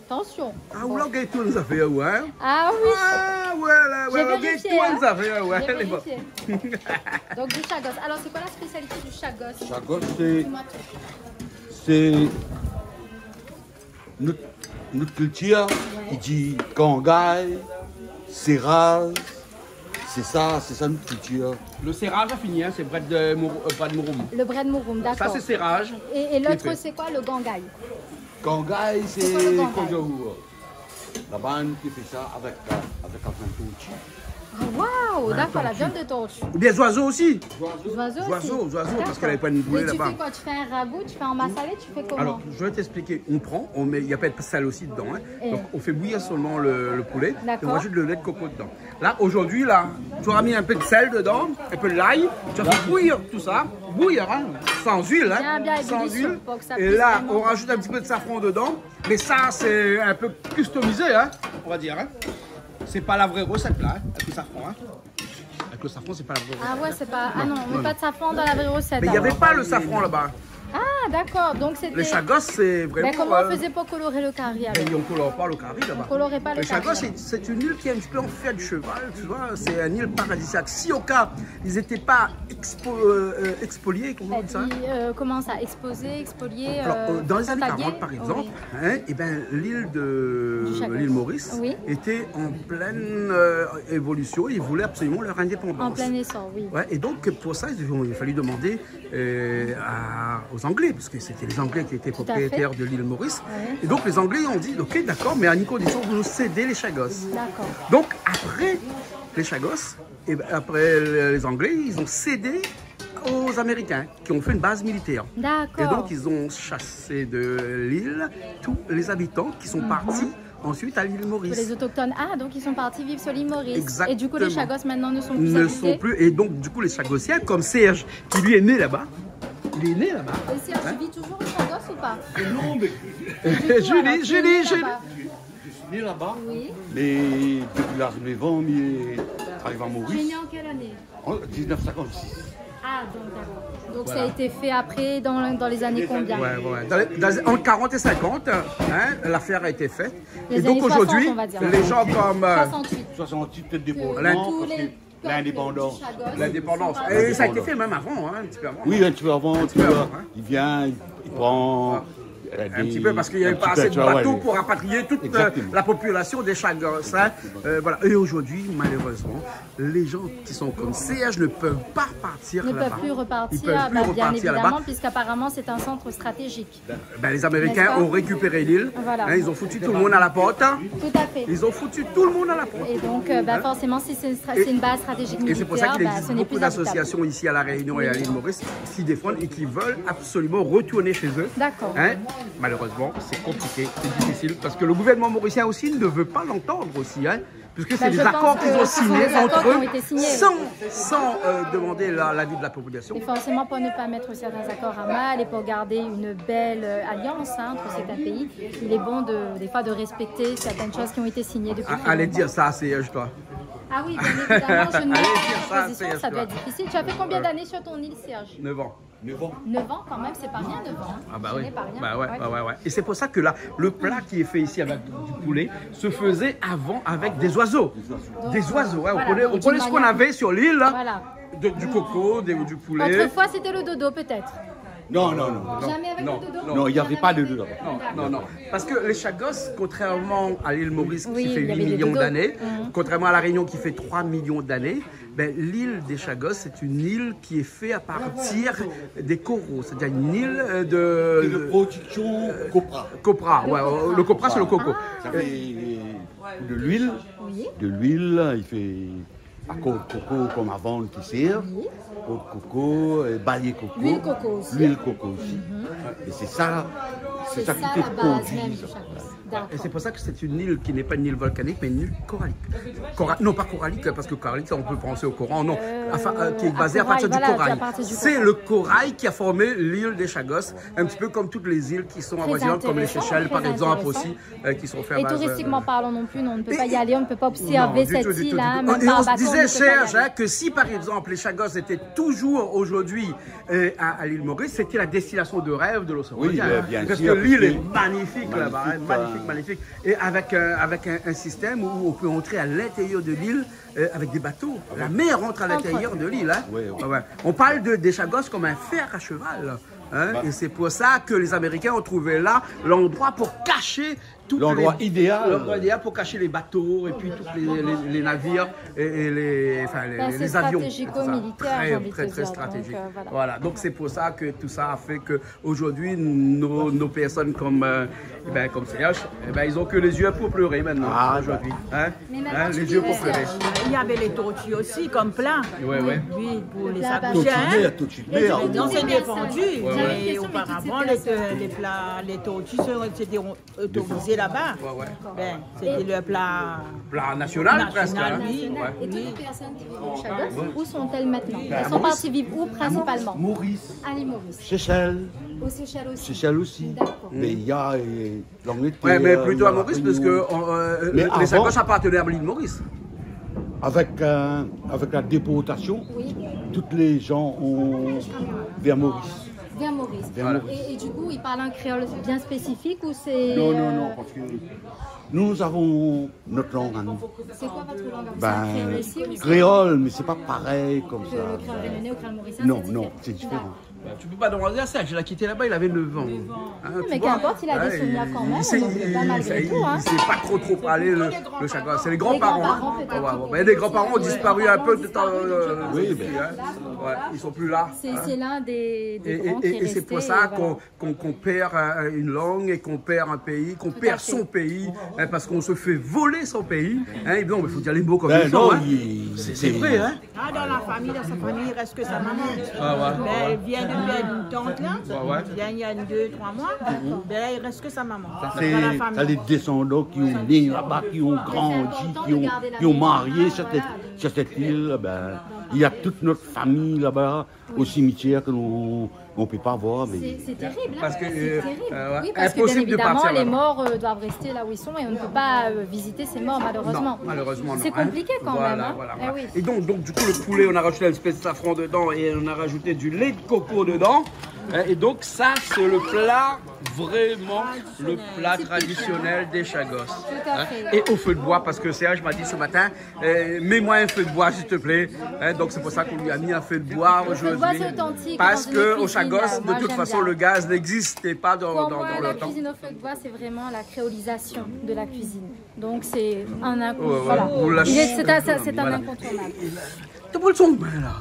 Attention. Ah, ou la gingn tout zafèr, ouais. Ah oui. Ah, ouais, la, ouais, ou la gingn tout zafèr, ouais. J'ai vérifié, j'ai vérifié. Donc, du chagos. Alors, c'est quoi la spécialité du chagos ? Chagos, sé, sé nout, nout kiltir, i di kangay, séraz, C'est ça, c'est ça notre culture. Le serrage a fini, hein, c'est brèd de mour-, euh, brèd mouroum. Le brèd mouroum, d'accord. Ça, c'est serrage. Et, et l'autre, c'est quoi, le gangaï ? Gangaï, c'est quoi le gangaï ? Là-bas, on fait ça avec, euh, avec la viande tortue. Ah, waouh, d'accord, la viande de tortue. Ou bien zoizo aussi. Zoizo. Zoizo aussi. Zoizo, zoizo, parce qu'elle avait pas de poulet là-bas. D'accord. Et tu fais quoi ? Tu fais un ragoût, tu fais en massalé, tu fais comment ? Alors, je vais t'expliquer. On prend, on met, il y a pas de sel aussi dedans, hein. Donc, on fait bouillir seulement le, le poulet et on rajoute le lait de coco dedans. Là, aujourd'hui, là, tu auras mis un peu de sel dedans, un peu de l'ail, tu vas faire bouillir tout ça, bouillir, hein, sans huile, hein, sans huile. Bien, bien ébullition pour que ça puisse vraiment... Et là, on rajoute un petit peu de safran dedans, mais ça, c'est un peu customisé, hein, on va dire, hein. C'est pas la vraie recette, là, hein, avec le safran, hein. Avec le safran, c'est pas la vraie recette. Ah ouais, c'est pas, ah non, on met pas de safran dans la vraie recette, alors. Mais il y avait pas le safran là-bas. Ah, d'accord. Donc, c'était... Les chagos, c'est vraiment, ben, comment on faisait pour colorer le cari, alors ? Ben, on colore pas le cari là-bas. On colorait pas le cari là-bas. Les chagos, c'est, c'est une île qui est un petit peu en fer de cheval, tu vois. C'est une île paradisiaque. Si au cas, ils étaient pas expo-, euh, euh, expoliés, comment on dit ça ? Euh, comment ça ? Exposés, expoliés, euh, frontaliers ? Alors, euh, dans les années quarante, par exemple, hein, eh ben, l'île de, l'île Maurice était en pleine, euh, évolution. Ils voulaient absolument leur indépendance. En plein essor, oui. Ouais, et donc, pour ça, ils ont, il a fallu demander euh, à, aux Anglais, parce que c'était les Anglais qui étaient propriétaires de l'île Maurice. Tout à fait. Ouais. Et donc les Anglais ont dit, ok, d'accord, mais à une condition, vous nous cédez les chagos. D'accord. Donc après les chagos, et ben, après les Anglais, ils ont cédé aux Américains, qui ont fait une base militaire. D'accord. Et donc ils ont chassé de l'île tous les habitants qui sont partis ensuite à l'île Maurice. Tous les autochtones. Ah, donc ils sont partis vivre sur l'île Maurice. Exactement. Et du coup, les Chagos maintenant ne sont plus habités. Ne sont plus. Et donc, du coup, les Chagosiens, comme Serge, qui lui est né là-bas, il est né là-bas. Et Serge, tu vis toujours aux Chagos ou pas ? Non, mais... Et du coup, alors, tu es né là-bas ? Julie, Julie, Julie. Je suis né là-bas, mais depuis l'âge de neuf ans, mi travay à Maurice. Tu es né en quelle année ? En dix-neuf cinquante-six. Ah, donc, d'accord. Donc, ça a été fait après, dans, dans les années combien ? Ouais, ouais. Dans les, dans les, en quarante et cinquante, hein, l'affaire a été faite. Et donc, aujourd'hui, les gens comme, euh, les années soixante, on va dire. Soixante-huit. Soixante-huit, peut-être des bons moments, parce que l'indépendance. Tous les peuples du Chagos sont partis. L'indépendance. Et ça a été fait même avant, hein, un petit peu avant. Oui, un petit peu avant, un petit peu avant, hein. Il vient, il, il prend, euh, un petit peu, parce qu'il y avait pas assez de bateaux pour rapatrier toute, euh, la population des Chagos, hein. Exactement. Euh, voilà. Et aujourd'hui, malheureusement, les gens qui sont comme Serge ne peuvent pas partir là-bas. Ne peuvent plus repartir, bah, bien évidemment, puisqu'apparemment, c'est un centre stratégique. Ils peuvent plus repartir là-bas. Ben, les Américains ont récupéré l'île. N'est-ce pas ? Voilà. Hein, ils ont foutu tout le monde à la porte. Tout à fait. Ils ont foutu tout le monde à la porte. Et donc, euh, bah, forcément, si c'est une stra-, c'est une base stratégique militaire, bah, ce n'est plus habitable. Et c'est pour ça qu'il existe beaucoup d'associations ici à La Réunion et à l'île Maurice qui défendent et qui veulent absolument retourner chez eux. D'accord. Hein ? Malheureusement, c'est compliqué, c'est difficile, parce que le gouvernement mauricien aussi ne veut pas l'entendre aussi, hein. Puisque c'est des accords qu'ils ont signés entre eux, sans, sans, euh, demander la, l'avis de la population. Bah, je pense que ce sont des accords qui ont été signés. Et forcément, pour ne pas mettre certains accords à mal et pour garder une belle, euh, alliance, hein, entre certains pays, il est bon de, des fois, de respecter certaines choses qui ont été signées depuis très longtemps. Ah, allez dire ça à Serge, toi. Ah oui, bien évidemment, je ne mets pas en position, ça doit être difficile. Allez dire ça à Serge, toi. Tu as fait combien d'années sur ton île, Serge ? Neuf ans. Neuf ans. Neuf ans quand même, c'est pas rien, neuf ans, hein. Ah bah oui. Ce n'est pas rien. Bah ouais, ouais, ouais, ouais. Et c'est pour ça que là, le plat qui est fait ici avec du poulet se faisait avant avec des oiseaux. Des oiseaux. Donc, euh, voilà, donc d'une manière... On prenait, on prenait ce qu'on avait sur l'île, là, de, du coco, des, du poulet. Voilà. Autrefois, c'était le dodo, peut-être. Non, non, non. Jamais avec le dodo ? Non, il y avait pas de dodo. Non, non, non. Parce que les Chagos, contrairement à l'île Maurice qui fait huit millions d'années, contrairement à La Réunion qui fait trois millions d'années, ben, l'île des Chagos, c'est une île qui est faite à partir des coraux, c'est-à-dire une île, euh, de, de production copra. Copra, ouais, euh, le copra, c'est le coco. Ça fait, euh, de l'huile. Oui. De l'huile, il fait à cor de coco comme avant qui sert. Oui. Cor de coco, euh, balié coco. L'huile coco aussi. L'huile coco aussi. Mhm. Et c'est ça, c'est ça qui fait produire ça. C'est ça la base même du Chagos. D'accord. Et c'est pour ça que c'est une île qui n'est pas une île volcanique, mais une île corallique. Cora-, non, pas corallique, parce que corallique, ça, on peut penser au coran, non. Euh, à fa-, euh, qui est basée à partir du corail. Voilà, à partir du corail. C'est le corail qui a formé l'île des Chagos, un petit peu comme toutes les îles qui sont avoisinantes, comme les Seychelles, par exemple, aussi, euh, qui sont fermées. Très intéressant, très intéressant. Et touristiquement parlant non plus, non, on ne peut pas y aller, on ne peut pas observer cette île, hein, même par bateau, on ne peut pas y aller. Et non, du tout, du tout, du tout. Et on se disait, Serge, hein, que si, par exemple, les Chagos étaient toujours aujourd'hui euh, à, à l'île Maurice, c'était la destination de rêve de l'océan Indien, hein. Oui, euh, bien sûr, parce que l'île est magnifique là-bas, hein, magnifique, magnifique. Et avec, euh, avec un, un système où on peut entrer à l'intérieur de l'île, euh, avec des bateaux. Ah oui. La mer rentre à l'intérieur de l'île, hein. Entre autres. Oui, oui. Ouais, ouais. On parle de, des Chagos comme un fer à cheval. hein. Bah. Et c'est pour ça que les Américains ont trouvé là l'endroit pour cacher toutes les, l'endroit idéal. L'endroit idéal pour cacher les bateaux et puis tous les, les, les navires et, et les, enfin, les, bah, les avions et tout ça. C'est stratégico-militaire, j'ai envie de te dire. Très, très, très stratégique. Donc, euh, voilà. Voilà. Donc, c'est pour ça que tout ça a fait que aujourd'hui, nos, nos personnes comme, euh, eh ben, comme C H, eh ben, ils ont que les yeux pour pleurer maintenant, aujourd'hui. Ah, bah. Hein ? Mais maintenant, tu dis, les yeux pour pleurer. Hein, les yeux pour pleurer. Il y avait les tortues aussi, comme plat. Ouais, ouais. Oui, pour les accouchements, hein. Tortue de mer, tortue de mer. Tortue de mer. Non, c'est défendu. Ouais, ouais. Mais auparavant, les, les plats, les tortues, c'était autorisé là-bas. Ouais, ouais. Ben, c'était le plat national, presque, hein. Plat national, oui. National. Et toutes les personnes qui vivent au Chagos, où sont-elles maintenant ? Elles sont parties vivre où, principalement ? À Maurice. À l'île Maurice. Seychelles. Aux Seychelles aussi. Seychelles aussi. D'accord. Mais il y a, euh, l'Angleterre, il y a la Réunion. Ouais, mais plutôt à Maurice, parce que, euh, les Chagos appartenaient à l'île Maurice. Mais avant, avec, euh, avec la déportation, tous les gens ont, vers Maurice. Vers Maurice. Vers Maurice. Et, et du coup, ils parlent un créole bien spécifique ou c'est, euh... Non, non, non, parce que nous, nous avons notre langue à nous. C'est quoi votre langue ? Ben, c'est créole aussi ou c'est... Créole, mais c'est pas pareil comme ça. Que le créole réunionnais ou créole mauricien, c'est différent. Non, non, c'est différent. D'accord. Bah, tu peux pas demander à Serge, il a quitté là-bas, il avait neuf ans. Neuf ans. Hein, tu vois ? Non, mais qu'importe, il a des souvenirs quand même, donc il est pas malgré tout, hein. Il sait, il sait pas trop, trop parler le, le chagrin. C'est les grands-parents, hein. Les grands-parents, peut-être. Ouais, ouais. Mais les grands-parents ont disparu un peu de temps, euh, aussi, hein. Les grands-parents ont disparu, donc là, voilà. Oui, ben. Ouais, ils sont plus là, hein. C'est, c'est l'un des, des grands qui est resté, voilà. Et, et, et c'est pour ça qu'on qu'on, qu'on perd, euh, une langue et qu'on perd un pays, qu'on perd son pays, hein, parce qu'on se fait voler son pays, hein, et non, mais faut dire les mots comme ils sont, hein. Tout à fait. Ben non, il, c'est, c'est vrai, hein. Ah, dans la famille, dans sa famille, il reste que sa maman. Ah ouais, ouais. Ben, elle vient de perdre une tante, là. Ouais, ouais. Il y a, il y a deux, trois mois. Mhm. Ben là, il reste que sa maman. Dans la famille. Ça, c'est, t'as les descendants qui ont né là-bas, qui ont grandi, qui ont, qui ont marié sur cette, sur cette île, ben, il y a toute notre famille là-bas. Au cimetière que nou, nou pé pa voir, mé... C'est, c'est terrible, hein. Parce que, euh, c'est terrible. Euh, ouais, impossible de partir là-bas. Oui, parce que bien évidemment, les morts, euh, doivent rester là où ils sont et on ne peut pas, euh, visiter ces morts, malheureusement. Non, malheureusement, non, hein. C'est compliqué quand même, hein. Voilà, voilà, voilà. Eh oui. Et donc, donc, du coup, le poulet, on a rajouté une espèce de safran dedans et on a rajouté du lait de coco dedans. Hein, et donc, ça, c'est le plat, vraiment, le plat traditionnel des Chagos. Tout à fait. Hein, et au feu de bois, parce que Serge m'a dit ce matin, euh, mets-moi un feu de bois, s'il te plaît. Hein, donc c'est pour ça qu'on lui a mis un feu de bois aujourd'hui. Le feu de bois, c'est authentique dans une cuisine. Parce que au Chagos, de toute façon, le gaz n'existait pas dans, dans, dans le temps. Moi, j'aime bien. Pour moi, la cuisine au feu de bois, c'est vraiment la créolisation de la cuisine. Donc c'est un incon-, voilà. Ouais, ouais. Il est, c'est un, c'est un incontournable. Tout le monde sont bien là.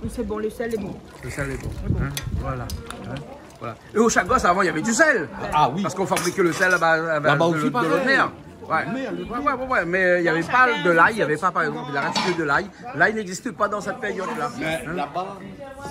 C'est bon, le sel est bon. Le sel est bon. Hein, voilà. Hein, voilà. Et au Chagos, avant, il y avait du sel. Ah oui. Parce qu'on fabriquait le sel là-bas, là-bas aussi, de l'eau de mer. Là-bas, pareil. Ouais. Ouais, ouais, ouais, ouais, mais il y avait pas de l'ail, il y avait pas, par exemple, il reste que de l'ail. L'ail n'existe pas dans cette période-là. Hein ? Mais là-bas,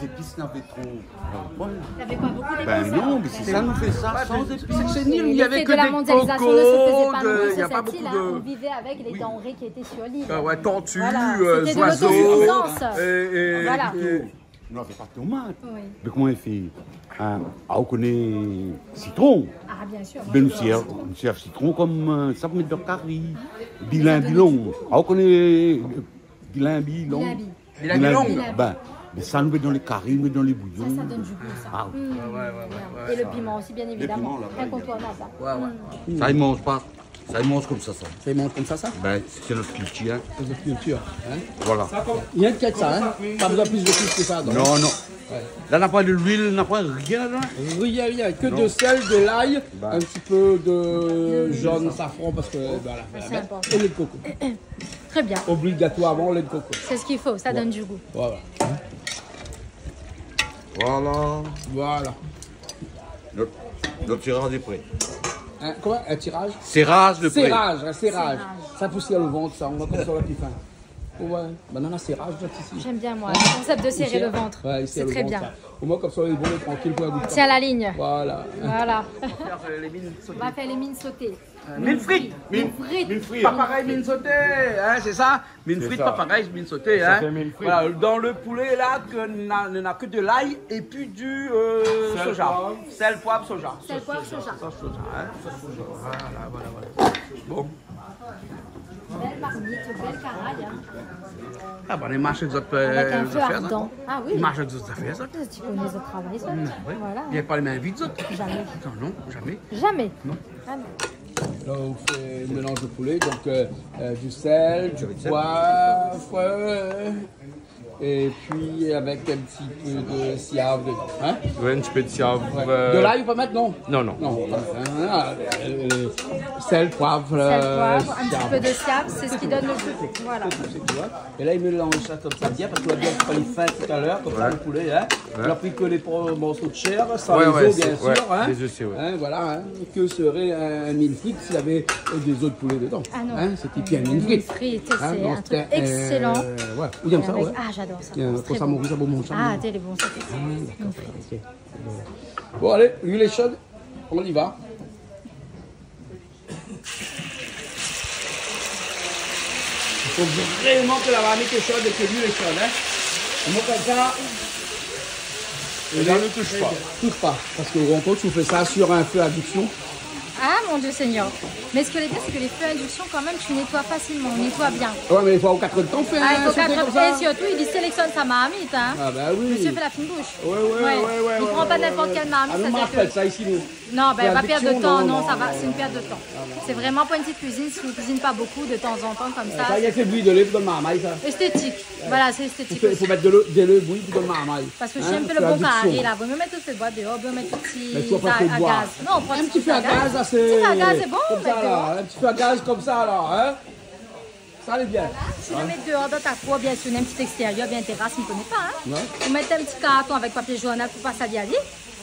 les épices n'avaient trop. Il y avait pas beaucoup d'épices, hein. Ben non, mais c'est ça, nous fait ça sans épices. Ouais, c'est, c'est une île où il y avait que des cocos, il y a pas beaucoup de... L'effet de la mondialisation ne se faisait pas non plus sur cette île, hein. On vivait avec les denrées qui étaient sur l'île. Ah ouais, tortue, euh, oiseaux, et, et, et... Voilà. C'était de l'autosuffisance. Voilà. Nou lavé pa tomat. Oui. Mé koman i fé ? Hein, ah, ou koné sitron ? Ah, bien sûr, moi, j'adore le citron. Ben, nou sèrv, nou sèrv sitron kom, euh, sa pou mèt dan kari. Ah, bilinbi long. Ah, ou koné, euh, bilinbi long ? Bilinbi. Bilinbi long. Bilinbi. Ben, mé sa nou mèt dan lé kari, nou mèt dan lé bouyon. Ça, ça donne du goût, ça. Ah. Mm. Ouais, ouais, ouais, ouais, ouais. Et le piment aussi, bien évidemment. Le piment, là, incontournable, hein. Ouais, ouais. Mm. Sa i manz pa. Sa i manz komsa, sa. Ça, ils mangent comme ça, ça ? Ben, c'est notre culture, hein. C'est notre culture, hein. Voilà. Rien que ça, hein. Pas besoin plus de plus que ça, donc. Non, non. Ouais. Là, na poin de l'huile, na poin rien là-dedans. Rien, rien. Que de sel, de l'ail, un petit peu de jaune, safran, parce que, voilà, et lait de coco. C'est important. Très bien. Obligatoirement, lait de coco. C'est ce qu'il faut, ça donne du goût. Voilà. Voilà. Voilà. Notre, notre serrage est prêt. Hein, comment ? Un tirage ? Serrage de prêt. Serrage, un serrage. Serrage. Ça pousse le ventre, ça. On va comme ça, on va plus faim. Ouais. Maintenant, on a serrage, là, ici. J'aime bien, moi, le concept de serrer le ventre. Ouais, il serre le ventre, ça. C'est très bien. Au moins, comme ça, on est bon, on est tranquille pour un bout de temps. On tient la ligne. Voilà. Voilà. On va faire, euh, les mines sautées. On va faire les mines sautées. Euh, mine frite. Mine frite. Mine frite. Pas pareil, mine sautée, hein, c'est ça ? Mine frite, pas pareil, mine sautée, hein. C'est ça. Ça fait mine frite. Voilà, dans le poulet, là, que n'a, n'a que de l'ail et puis du, euh, soja. Sel, poivre. Sel, poivre, soja. Sel, poivre, soja. Sauce soja, hein. Voilà, voilà, voilà. Bon. Belle marmite, belle caraye, hein. Ah, ben, i marsh èk zot, euh, zafèr, zot. Avec un feu ardent. Ah oui. I marsh èk zot zafèr, zot. Tu connais zot travay, zot. Mm, oui. Voilà. Li lé pa lé min vid, zot. Jamais. Non, non, jamais. Jamais. Non. Ah non. Là, on fait un mélange de poulet, donc, euh, euh, du sel, du poivre, euh, Et puis avec un petit peu de siav dedans, hein ? Ouais, un petit peu de siav, ouais. Euh, de l'ail, ou pa mèt, non ? Non, non. Non, euh, euh, sel, poiv, euh, siav. Sel, poiv, un petit peu de siav, c'est ce qui donne le goût. Voilà. Et là, il mélange ça comme ça bien, parce qu'on a bien pris fin tout à l'heure, comme ça, le poulet, hein. Ouais. On a pris que les po-, morceaux de chair, sans les os, bien sûr, hein. Ouais, ouais, c'est, ouais, les os, c'est, ouais. Hein, voilà, hein. Que serait un, un mine frite s'il y avait, euh, des os de poulet dedans ? Ah non. Hein, c'était plus un mine frite. Mine frite, c'est un truc excellent. Hein, non, c'était, euh, ouais. Ou bien ça, avec, ouais. Ah, j'adore ça. Très bon. Sa mori, sa bon, mon chat. Ah, t'es les bons, ça, c'est mine frite. Ah, d'accord, ok. Bon, allez, l'huile est chaude, on y va. Il faut vraiment que la marmite est chaude et que l'huile est chaude, hein. Sinon, comme ça, eh bien, ne touche pas. Touche pas, parce que au rencontre, tu fais ça sur un feu à induction. Ah, mon Dieu Seigneur. Mais ce que je veux dire, c'est que les feux à induction, quand même, tu nettoies facilement, on nettoie bien. Ouais, mais il faut quatre heures de temps faire sauter comme ça. Ah, il faut quatre heures. Et surtout, il sélectionne sa marmite, hein. Ah, bah oui. Monsieur fait la fine bouche. Ouais, ouais, ouais, ouais. Il prend pas n'importe quelle marmite, ça, c'est que... Ah, mais on fait ça ici, nous. Non, ben, pas perdre de temps, non, ça va, c'est une perte de temps. Pour l'addiction, non, non, non, non. Ah, non. C'est vraiment pour une petite cuisine, si on cuisine pas beaucoup, de temps en temps, comme ça, c'est... Euh, ça, il y a fait bouillir de l'eau pour le marmaille, ça. Esthétique. Ouais. Voilà, c'est esthétique aussi. Il faut, il faut mettre de l'eau, de l'eau bouillie pour le marmaille. Parce que je suis un peu le bon carré, là. Hein, c'est l'addiction. Vaut mieux mettre au feu de bois dehors, vaut mieux mettre au petit, à, à gaz. Mais tu vois pas que boire. Non, on prend un petit peu à gaz. Un petit peu à gaz, là, c'est comme ça, là, hein. Un petit peu à gaz comme ça, là, hein. Ça, elle est bien. Voilà. Si tu le mets dehors dans ta cour, bien sûr, un petit extérieur, bien terrasse, on connaît pas, hein. Ouais. Ou mèt un petit carton avec papier journal pour pas salir ali,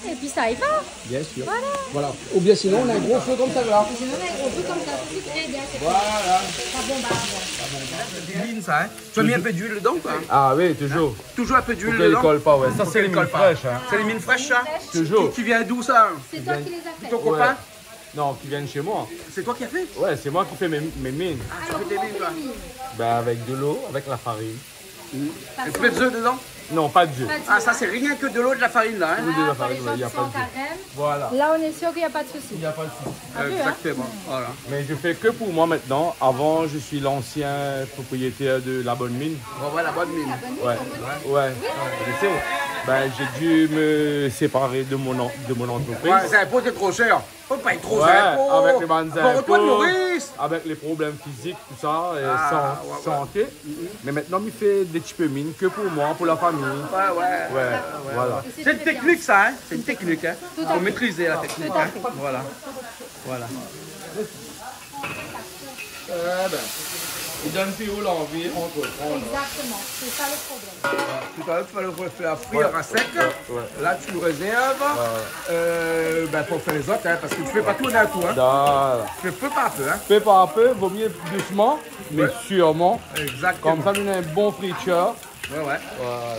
et puis ça y va. Bien sûr. Voilà. Voilà. Ou bien sinon, on a un gros feu comme ça, là. Sinon, on a un gros feu comme ça, c'est très bien, c'est... Voilà. Ça bombarde. Ça bombarde. C'est des mines, ça, hein. Tu as mis un peu d'huile dedans ou pas ? Ah oui, toujours. Toujours un peu d'huile dedans ? Pour qu'elle colle pas, ouais. Pour qu'elle colle pas. Ça, c'est les mines fraîches, hein. C'est les mines fraîches, ça ? Toujours. Qui, qui vient d'où, ça ? C'est toi qui les as faites ? De ton copain ? Ouais. Non, qui viennent chez moi. C'est toi qui as fait ? Ouais, c'est moi qui fais mes, mes mines. Ah, tu fais tes mines, toi ? Alors, comment on fait les mines ? Ben, avec de l'eau, avec la farine. Mm. Et tu mets des œufs dedans ? Non, pas d'œufs. Pas d'œufs, hein. Ah, ça, c'est rien que de l'eau et de la farine, là, hein ? Ah, de la farine, ouais, y a pas d'œufs. Pour les gens qui sont carême, là, on est sûr qu'il y a pas de souci. Il y a pas de souci. Ah, deux, hein ? Exactement, voilà. Mais je fais que pour moi maintenant. Avant, je suis l'ancien propriétaire de la Bonne Mine. Ouais, ouais, la Bonne Mine. Ah, la Bonne Mine, on connaît. Ouais. Ouais. Oui. Je sais. Ben, j'ai dû me séparer de mon en-, de mon entreprise. Ouais, les impôts, c'est trop cher. Faut pas être trop impôts. Ouais, avec les bann impôts, avec les problèmes physiques, tout ça, et santé. Ah, ouais, ouais. Mais maintenant, mi fé dé ti pé mine ke pou moin, pou la famiy. Ouais, ouais. Ouais, voilà. C'est une technique, ça, hein ? C'est une technique, hein ? Tout à fait. Faut maîtriser la technique, hein ? Tout à fait. Voilà. Voilà. Eh ben, il donne plus haut l'envie, on comprend, là. Exactement, c'est ça le problème. Voilà. Tout à l'heure, tu vas le faire frire à sec. Ouais, ouais, ouais. Là, tu le réserves. Ouais. Euh, ben, faut faire les autres, hein, parce que tu fais pas tout d'un coup, hein. Voilà. Tu fais peu par peu, hein. Peu par peu, vaut mieux doucement, mais sûrement. Ouais. Exactement. Comme ça, on a un bon friture. Ouais, ouais. Voilà.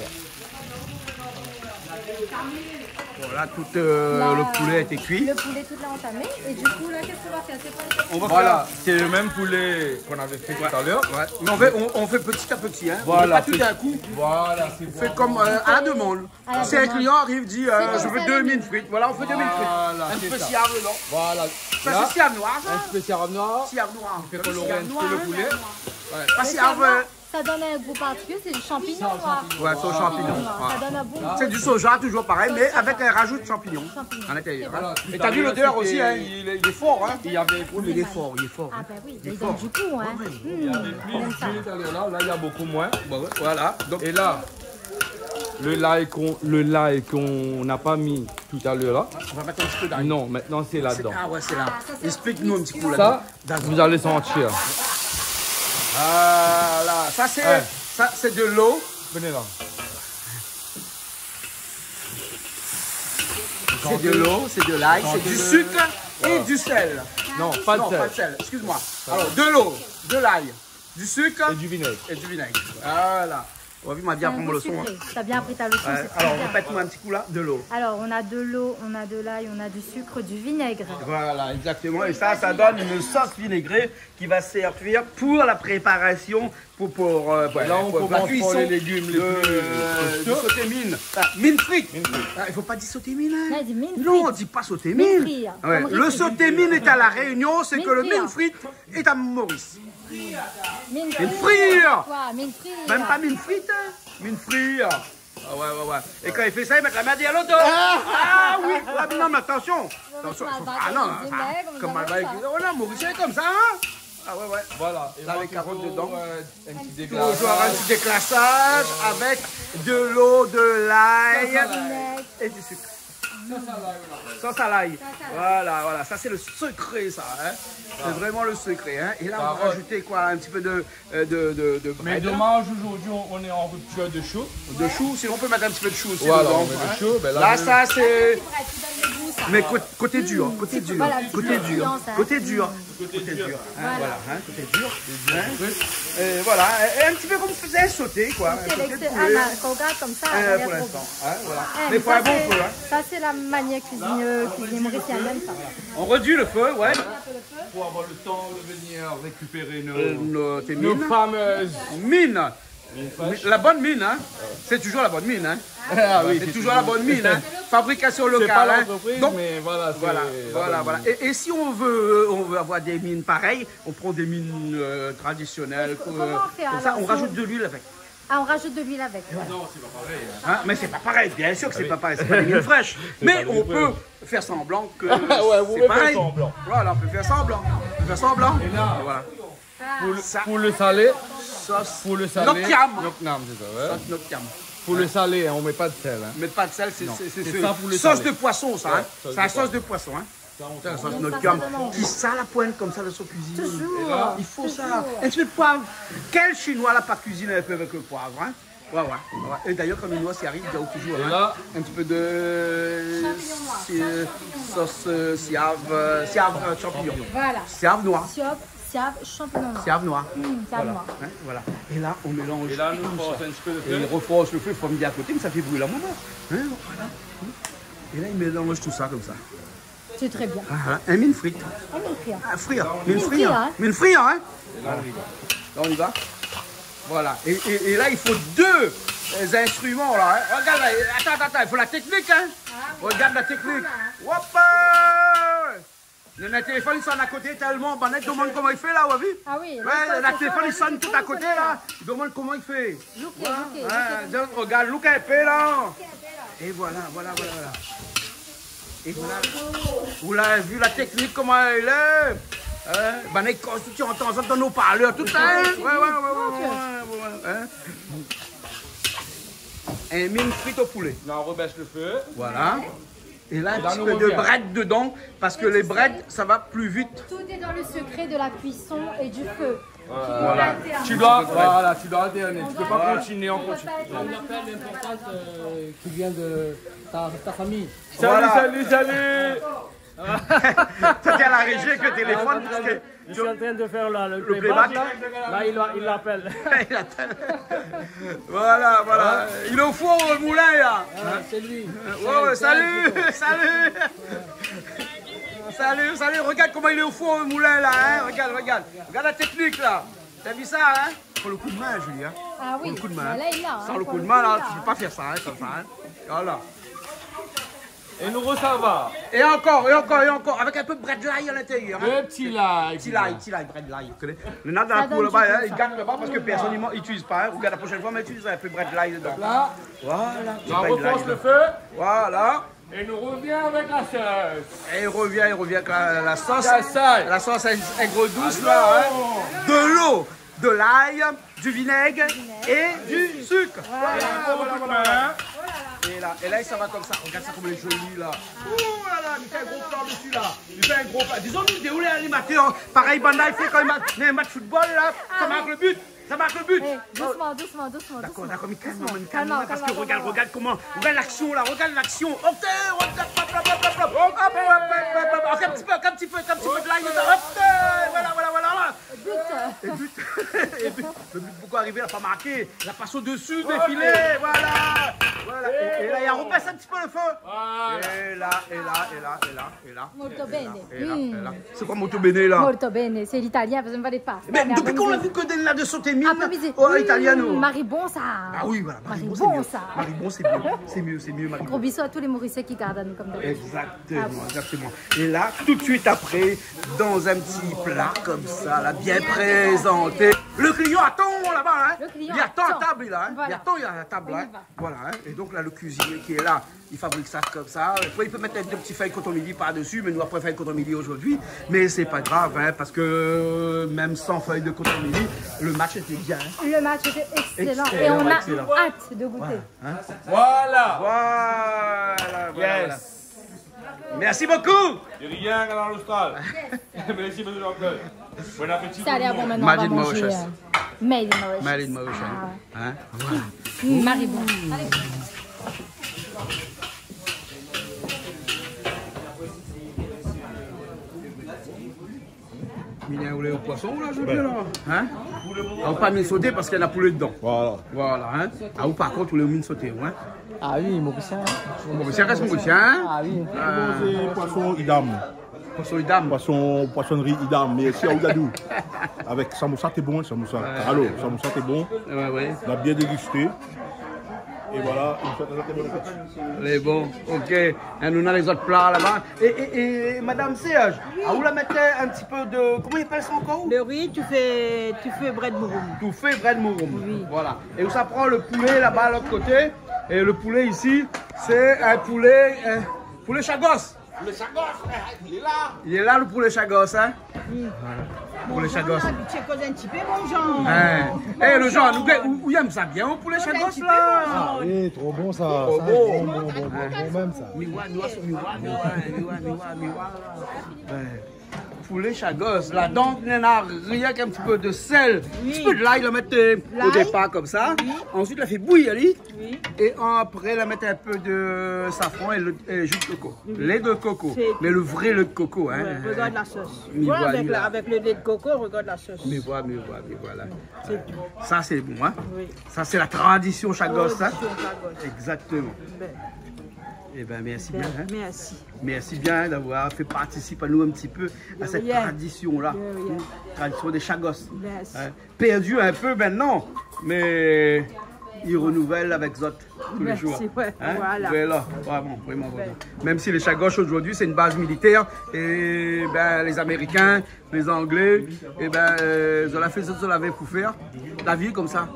Voilà, tout, euh, le poulet a été cuit. Là, le poulet, tout lé antamé. Et du coup, là, qu'est-ce qu'on va faire ? C'est quoi le... On va faire... Voilà, c'est le même poulet qu'on avait fait tout à l'heure. Ouais. Mais on fait, on, on fait petit à petit, hein. Voilà, on fait pas tout d'un coup. Voilà, c'est ça. On fait comme, euh, à la demande. À la demande. Si un client arrive, dit, euh, je veux deux mines frites. C'est comme ça, les mines. Voilà, on fait deux mines frites. Voilà, c'est ça. Un petit siav dedans. Voilà. Ça, c'est siav noir, ça ? Là, un petit peu siav noir. Siav noir. On fait colorer un petit peu le poulet. Siav noir. Ouais. Pas siav, euh, Ça donne un goût particulier, c'est du champignon noir. Ouais, c'est au champignon. Champignon noir, ça donne un bon goût. C'est du soja, toujours pareil, mais avec un rajout de champignons à l'intérieur, hein. Voilà. Et t'as vu l'odeur aussi, hein, il est, il est fort, hein. Il y avait, oui, mais il est fort, il est fort, hein. Ah, bah oui, il donne du goût, hein. Ouais, ouais. Hmm, on aime ça. Il y avait plus d'huile tout à l'heure, là, là, il y a beaucoup moins. Bah ouais, voilà. Donc, et là, le lay qu'on, le lay qu'on n'a pas mis tout à l'heure, là. On va mettre un petit peu d'ail. Non, maintenant, c'est là-dedans. Ah ouais, c'est là. Ah, ça, c'est... Explique-nous un petit coup, là. Ça, vous allez sentir. Voilà, ça c'est, ça c'est de l'eau. Venez là. C'est de l'eau, c'est de l'ail, c'est du sucre et du sel. Non, pas de sel. Non, pas de sel, excuse-moi. Alors, de l'eau, de l'ail, du sucre et du vinaigre. Et du vinaigre. Voilà. Ou la vi, ma bien pran mon leson, hein. C'est un goût sucré. T'as bien appris ta leçon, c'est très bien. Ouais, alors, répète-moi un petit coup là, de l'eau. Alors, on a de l'eau, on a de l'ail, on a du sucre, du vinaigre. Voilà, exactement. Et ça, ça donne une sauce vinaigrée qui va servir pour la préparation, pour, pour, euh, pour la cuisson de, de sauté mine. Là, on commence par les légumes les plus costauds. Enfin, mine frite. Mine frite. Ah, il faut pas dire sauté mine, hein. Non, il dit mine frite. Non, on dit pas sauté mine. Mine frite, hein. Ouais. Comme le sauté mine est à La Réunion, c'est que le mine frite est à Maurice. Mine frite. Mine frite. Quoi, mine frite ? Même pas mine frite, hein. Mine frite. Ah ouais, ouais, ouais. Et quand il fait ça, il met la main derrière le dos. Ah ! Ah oui. Ouais, mais non, mais attention. Attention, faut, ah non, hein. Comme Malbaie, comme ça. Oh non, Maurice, c'est comme ça, hein. Ah ouais, ouais. Voilà. Et là, les carottes dedans. Un petit déglaçage. Toujours un petit déglaçage avec de l'eau, de l'ail et du sucre. Sauce à l'ail, voilà. Sauce à l'ail. Voilà, voilà. Ça, c'est le secret, ça, hein. C'est vraiment le secret, hein. Et là, on va rajouter quoi ? Un petit peu de, euh, de, de, de brède. Mais dommage, aujourd'hui, on, on est en rupture de chou. De chou, sinon on peut mettre un petit peu de chou aussi dedans, hein. Voilà, on met le chou, ben là, là, je... Ça, c'est... Ah, c'est vrai, tu donnes le goût, ça. Mais côté dur, côté dur, voilà, côté dur, hein. Côté dur, hein, voilà, hein, côté dur, hein. Et voilà, et un petit peu comme si c'était un sauté, quoi. Un sauté de poulet. Pour l'instant, hein, voilà. Mais faut un bon feu, hein. Ça, c'est la manière cuisine, euh, cuisine mauricienne, même ça. On réduit le feu, ouais. Pour avoir le temps de venir récupérer nos, euh, nos, tes mines, nos fameuses mines. La bonne mine, hein. C'est toujours la bonne mine, hein. Ah oui, c'est toujours la bonne mine, hein. Fabrication locale, hein. C'est pas l'entreprise, mais voilà, c'est la bonne mine. Donc, voilà, voilà, voilà. Et, et si on veut, euh, on veut avoir des mines pareilles, on prend des mines, euh, traditionnelles, comme ça, on rajoute de l'huile avec. Comment on fait alors ? Ah, on rajoute de l'huile avec. Voilà. Non, c'est pas pareil, hein. Hein ? Mais c'est pas pareil, bien sûr que c'est pas pareil, c'est pas des mines fraîches. Mais on peut faire semblant que c'est pareil. Ah ouais, vous pouvez faire semblant. Voilà, on peut faire semblant. On peut faire semblant. Et là, voilà. Pour le, pour le salé, sauce, pour le salé, Noktiam. Noktiam, c'est ça, ouais. Sauce Noktiam. Pour le salé, hein, on met pas de sel, hein. On met pas de sel, c'est, c'est, c'est ça pour le sauce de poisson, ça, hein. Ouais, sauce de poisson. C'est la sauce de poisson, hein. Ça, on sent. Sauce Noktiam. Qui sent la pointe comme ça dans son cuisine. Toujours. Il faut ça. Toujours. Un petit peu de poivre. Quel Chinois l'a pas cuisiné un peu avec le poivre, hein ? Ouais, ouais, ouais. Et d'ailleurs, quand les noix y arrivent, il y a toujours, hein, un petit peu de sauce, euh, siav, euh, siav, euh, champignon. Voilà. Siav noir. Siav, siav, champignon noir. Siav noir. Mm, siav noir. Voilà. Hein, voilà. Et là, on mélange tout ça. Et là, nous, on force un petit peu le feu. Et il reforce le feu, faut me dire à côté, mais ça fait brûler à un moment. Hein, voilà. Et là, il mélange tout ça comme ça. C'est très bien. Ah, ah, in mine frir. In mine frir. Ah, frir. Mine frir, hein. Mine frir, hein. Et là, on y va. Là, on y va. Voilà. Et, et, et là, il faut deux, euh, instruments, là, hein. Regarde, là. Attends, attends, attends. Il faut la technique, hein. Ah oui. Regarde la technique. Hop, euh. Le téléphone, il sonne à côté tellement. Banna i demann koman i fé la, ou la vi ? Ah oui, ouais, le téléphone, il sonne tout à côté, là. I demann koman i fé. Look, look, look. Regarde, look un peu, là. Et voilà, voilà, voilà, voilà. Et voilà. Vous l'avez vu la technique, comment elle est ? Hein ? Banna i koz, tu entends ça dans nos parleurs, tout ça, hein ? Ouais, ouais, ouais, hein ? In mine frir au poulet. Là, on rebaisse le feu. Voilà. Et là, un petit peu de brède dedans, parce que les brèdes, ça va plus vite. Et tu sais, tout est dans le secret de la cuisson et du feu. Voilà. Tu dois, voilà, tu dois alterner. Tu peux pas continuer en continu. On appelle n'importe qui, euh, qui vient de ta, ta famille. Salut, salut, salut. T'étais à la régie avec le téléphone, parce que je suis en train de faire la, le playback, là. Là, il a, il appelle. Il appelle. Voilà, voilà. Il est au four, au moulin, là. Ah, c'est lui. Ouais, ouais, salut, salut. Salut, salut, regarde comment il est au four, au moulin, là, hein. Regarde, regarde. Regarde la technique, là. T'as vu ça, hein ? Faut le coup de main, Julie, hein. Ah oui, mais là, il a, hein, sans le coup de main, là, tu peux pas faire ça, hein, comme ça, hein. Voilà. Et nous, ça va. Et encore, et encore, et encore, avec un peu de brède lay à l'intérieur, hein. Le petit lay, petit lay, petit lay, brède lay, vous connaissez. Le nana dans la cour là-bas, hein, il gâte là-bas parce que personne n'utilise pas, hein. Regarde, la prochaine fois, on va utiliser un peu de brède lay dedans. Là. Voilà, petit brède lay dedans. On refonce le feu. Voilà. Et nous revient avec la sauce. Et il revient, il revient avec la, la sauce. La sauce. La sauce aigre douce, là, hein. De l'eau, de l'ail, du vinaigre et du sucre. Voilà, voilà, voilà. Et là, et là, ça va comme ça. Regarde ça, comme il est joli, là. Oh là là, il fait un gros plan dessus, là. Il fait un gros plan. Disons, nous, dé ou lé animatèr, parèy, banna i fé kan i mark in match football, là, ça marque le but. Ça marque le but. Eh, doucement, doucement, doucement, doucement. D'accord, d'accord, mais calme, calme, calme, parce que regarde, regarde comment, regarde l'action, là, regarde l'action. Hop, hop, hop, hop. Encore un petit peu, encore un petit peu, encore un petit peu de l'ail dedans. Hop, euh, voilà, voilà, voilà, voilà. But. Et but. Et but. Le but, pourquoi arriver, il a pas marqué. La passe au-dessus, défilé, voilà. Voilà. Et, et là, il repasse un petit peu le feu. Voilà. Et là, et là, et là, et là, et là. Molto bene. Et là, et là. C'est quoi molto bene, là ? Molto bene, c'est l'italien, parce que je ne parlais pas. Mais depuis qu'on l'a vu que de la de sauté mine, après midi. Oh, italiano. Mari bon, ça. Ah oui, voilà, mari bon, c'est mieux. Mari bon, c'est mieux, c'est mieux, c'est mieux, mari bon. Gros bisous à tous les Mauriciens qui regardent à nous comme d'habitude. Exactement, exactement. Et là, tout de suite après, dans un petit plat comme ça, là, bien présenté. Le client attend là-bas, hein. Le client attend. Il attend à table, là, hein. Voilà. Il attend à table, hein. On y va. Voilà, hein. Et donc là, le cuisinier qui est là, il fabrique ça comme ça. Après, il peut mettre un petit feuille coton mili par-dessus, mais nous, on n'a pas fait coton mili aujourd'hui. Mais c'est pas grave, hein, parce que même sans feuille de coton mili, le match était bien, hein. Le match était excellent. Excellent, excellent. Et on a hâte de goûter. Voilà, hein. Voilà. Voilà, voilà, voilà. Yes. Merci beaucoup. De rien, Kanal Austral. Merci, monsieur Jean-Claude. Bon appétit tout le monde. Ça a l'air bon, maintenant, on va manger, euh, made in Mauritius. Made in Mauritius. Made in Mauritius. Ah. Hein ? Voilà. Mm, mari bon. Mine, ou lé o poison, la, Jean-Pierre, la ? Hein ? Ah, ou pa mine soté parske na poulé dedan. Voilà. Voilà, hein ? Ah, ou par kont, ou lé o mine soté, hein ? Ah oui, morisien. Morisien rès morisien, hein ? Ah oui. Ah. Sé poison Idam. Poison Idam. Poison, poisonnerie Idam. Mé si, aou dadou. Avèk samoussa, té bon, hein, samoussa. Ouais. Alor, samoussa, té bon. Ouais, ouais. Nou la bien dégusté. É voilà, nou souèt azot bon apéti. Lé bon, OK. Hein, nou na lézot pla laba. É, é, é, madam Serge, a ou la mèt in ti pé de, koman i apèl sa ankor ? Le riz, tu fais, tu fais brèd mouroum. Tu fais brèd mouroum. Oui. Voilà. É ou sa pran le poulé laba, lot koté. É le poulé isi, sé in poulé, in poulé chagos. Poulé chagos, eh, li lé la. Li lé la, le poulé chagos, hein ? Oui. Voilà. Poulé chagos. Bonjour, on a habitué koz in ti pé, bonjour. Hein. Eh, le Jean, nou, ou, ou yèm sa bien, le poulé chagos, la. Ah oui, tro bon, sa. Tro bon. Sa, bon, bon, bon, bon, bon, mèm, sa. Mi wa, mi wa, mi wa, mi wa, mi wa, mi wa. Ouais. Poulé chagos, ladan, néna rienk in ti pé de sèl, in ti pé de lay, la mèt, euh, o dépar, konmsa. Oui. Ansuit, la fé bouyir ali. Oui. É apré, la mèt in pé de safran é le, é ji de koko. Oui. Lé de koko. Sé tout. Mé le vré lé de koko, hein. Ouais, regard la sos. Mi wa, avèk la, avèk le lé de koko, regard la sos. Mi wa, mi wa, mi wa, la. Sé tout. Sa, sé bon, hein. Oui. Sa, sé la tradision chagos, hein. Tradision chagos. Exactement. Ben. Eh ben, merci bien, hein. Merci. Merci bien d'avoir fait participer à nous un petit peu à cette tradition-là. De rien. De rien. Tradition des chagos. Merci. Hein. Perdu un peu maintenant, mais il renouvelle avec zot tous les jours. Merci, ouais, hein ? Voilà. Voilà, vraiment, vraiment, vraiment. Même si les chagos aujourd'hui, c'est une base militaire, et ben, les Américains, les Anglais, et ben, euh, zot la fé, zot la fé pou fé la vi konmsa.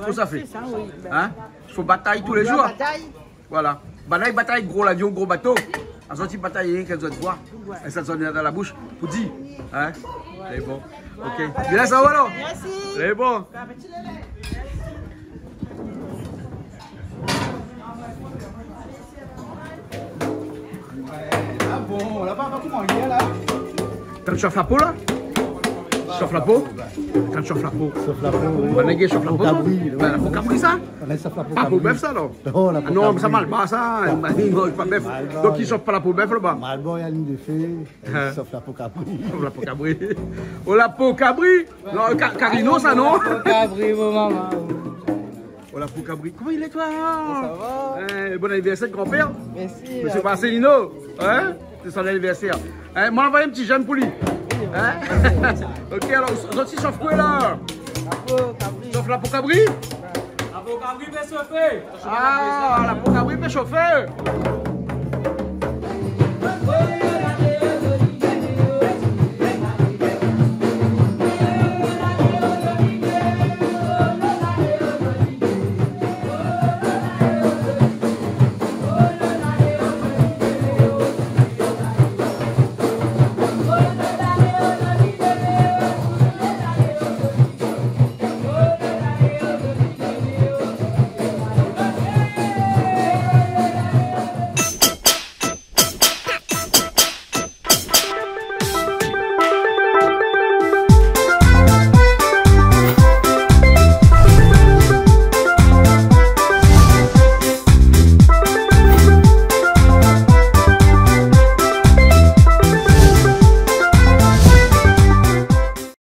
Fo sa fé. Sé sa, oui. Hein ? Fo batay tous les jours. Fo batay. Voilà. Banna i batay gro lavion, gro bato. Azot i batay rienk èk zot voi. Ouais. É sa zot néna dan la boush pou di. Hein ? Lé bon. OK. Voilà. Bien, sa va, alor ? Merci. Lé bon. Bon appétit. Ah bon, laba, pa koman i lé la. Kan shof la po, la ? Shof la po ? Kan shof la po. Shof la po, oui. Banna i shof la po, sa ? Kabri, oui. Ben, la po kabri, sa ? Banna i shof la po kabri. Pa po bèf, sa, non ? Non, la po kabri. Ah non, sa, malbar, sa. Malbar. Banna i manz pa bèf. Malbar. Donk, i shof pa la po bèf, laba. Malbar, i alim de fé, i shof la po kabri. Shof la po kabri. Oh, la po kabri. Non, ka-, Karino, sa, non ? La po kabri, mon momon. Oh, la po kabri. Koman i lé, toi ? Sa va ? Eh, bon anniversaire, grand-père. Merci. Monsieur Marcelino, hein ? C'est son anniversaire. Hein, moin la anvoy in ti jèm pou li. Hein ? OK, alor, zot i shof koué, la ? La po kabri. Shof la po kabri ? La po kabri fé shofé. Ah, la po kabri fé shofé.